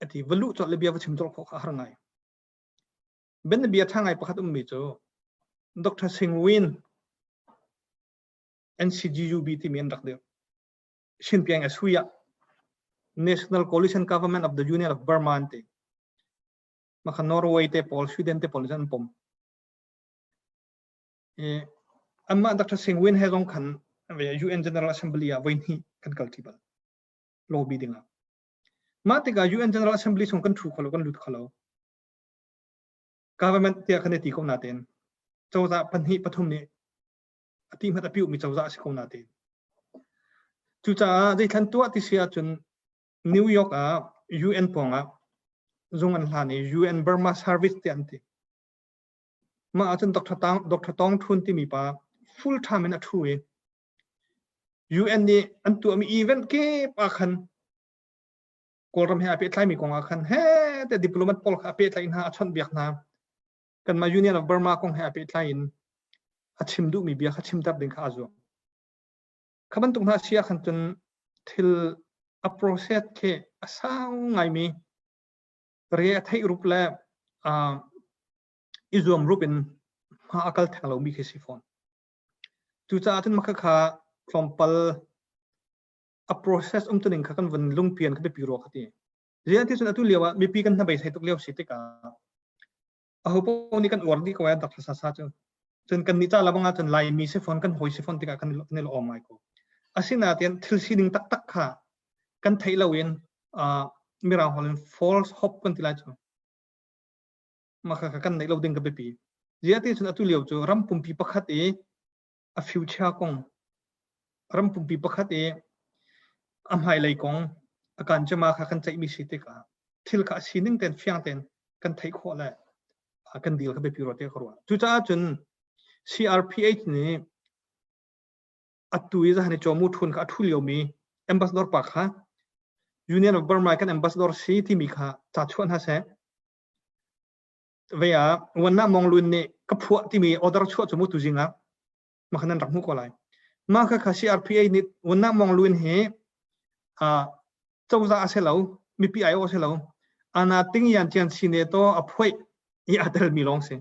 ati va luh colh le bia va chim colh khawh kha a har ngai. Ben bia ṭha ngai pakhat ummi cu Dr. Sing Win NCGUB timi an rak dirh. Shinpiang Asuya National Coalition Government of the Union of Burma an ti. Maka Norway te pawl, Sweden te pawl an pom. E, anmah Dr. Sing Win he zong khan UN General Assembly ah voi hnih kan kal ṭi bal. Lobby dingah. Mah tikah UN General Assembly chung kan ṭhu kho lo, kan lut kho lo. Government tiah kan i ti ko natein cozah pahnih pathum nih a ti hmat a piuhmi cozah a si ko natein. Cucaah zeithlan tuah ti si ahcun New York ah UN pawngah zung an hlan i UN Burma Service tiah an ti. Mah ahcun Dr. Tang, Dr. Tong Thun timi pa full time in a ṭhu i UN nih an tuahmi event kip ah khan Kawlram he aa pehtlaimi kong ah khan he te diplomat pawl kha a pehtlaih hna, a chawnhbiak hna. Kanmah Union of Burma kong he aa pehtlai in a chim duhmi bia kha chimter ding kha aa zuam. Kha bantuk hna si ah khan cun thil a process khi a sau ngaimi re a theih rup le uh, i zuam rup in hma a kal theng lomi khi si fawn. Cucaah cun mah kha tlawmpal a process umtuning kha kan vun lungpian kha biapi rua ka ti. Ziah ti cun atu lio ah mipi kan hnabeisei tuk lio si tikah aho paoh nih kan uar dih ko ai dak sa sa cu. Cun kan nih ca labang ah cun Laimi si fawn kan hawi si fawn tikah kan kan i lawm ngai ko. Asinain thil sining taktak kha kan theih lo in uh, mirang holh in false hope kan ti lai cu. Mah kha kan neih lo ding ka biapi. Ziah ti cun atu lio cu ram pumpi pakhat i a future kong ram pumpi pakhat i a hmailei kong a kan cema kha kan ceihmi si tikah thil kha a sining ten fiang ten kan theih khawh le kan deal kha biapi rua te ka ruah. Cucaah cun CRPH nih atu i zahan i Chawmu Thun kha a thu liomi ambassador pa kha Union of Burma kan ambassador si timi kha ca chuah hna seh. Vei ah Wanna Mong Lun nih ka phuah timi order chuah cu mu tu zing ah makhan nan rak hmuh ko lai. Mah kha kha CRPA nih Wanna Mong Lun hi cozah a si lo, mipi ai a si lo. Ana ting yan chian si ne to a phuai i a telmi lawng si.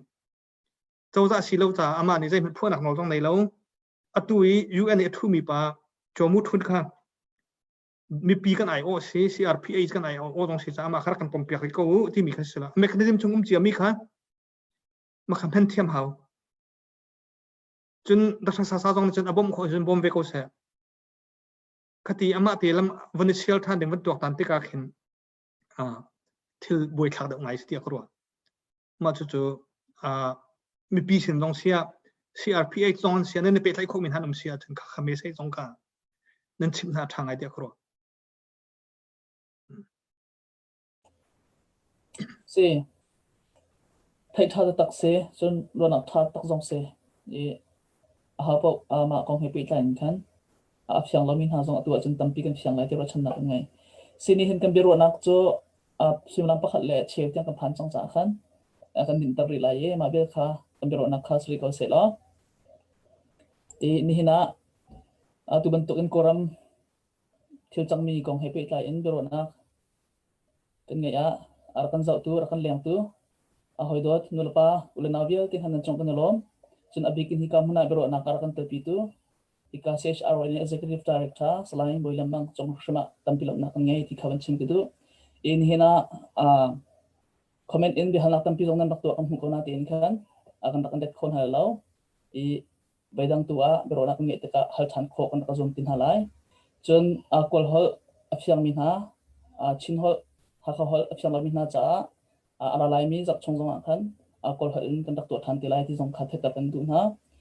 Cozah si lo caah amah nih zeihmanh phuahnak nawl zong nei lo. Atu i UN i a thumi pa Chaw Mu Thun kha mipi kan ai awh si CRPH kan ai awh zong si caah mah kha rak kan pom piak rih ko u timi kha si la mechanism chung um cia mi kha ma kha hman thiam hau cun Dr. Sasa zong nih cun a bawmh khawh cun bawm ve ko seh khati amah te lam van i sial than ding van tuak tan tikah khin thil buai thlak deuh ngai si tiah ka ruah. Mah cucu mipi sin zong sia CRPH zong an sia nan i pehtlaih khawhmi hna an um si ahcun kha kha message zong kha nan chimh hna ṭha ngai tiah ka ruah.
Si. Theih ṭha taktak si, cun ruahnak ṭha tak zong si. I aho paoh mah kong he pehtlai in khan a fiang lomi hna zong atu ahcun tampi kan fiang lai ti ruahchannak kan ngei. Si nihin kan biaruahnak cu suimilam pakhat le cheu tiang kan phan cang caah khan kan dinhter rih lai i mah vial kha kan biaruahnak kha si rih ko seh law. I nihin ah atu bantukin Kawlram thil cangmi kong he pehtlai in biaruahnak kan ngeih ah a rak kan zohtu, a rak kan lengtu, a hawidawt nulepa ulenau vialte hna nan cung kan i lawm. Cun a bik in hika hmun ah biaruahnak a rak kan telpitu hika CHRO in Executive Director Salai Bawi Lian Mang cung hrim ah tampi lawmhnak kan ngei ti kha van chim ka duh. In hin ah comment in biahalnak tampi zong nan rak tuah kan hmuh ko na tiin khan kan rak kan det kho hna lo. I Voidang tu ah biaruahnak kan ngeih tikah hal ṭhan khawh kan rak zuam ti hna lai. Cun Kawl holh a fiangmi hna, Chin holh, Hakha holh a fiang lomi hna caah a ra laimi zarh chung zongah khan Kawl holh in kan rak tuah ṭhan te lai ti zong kha theihter kan duh hna.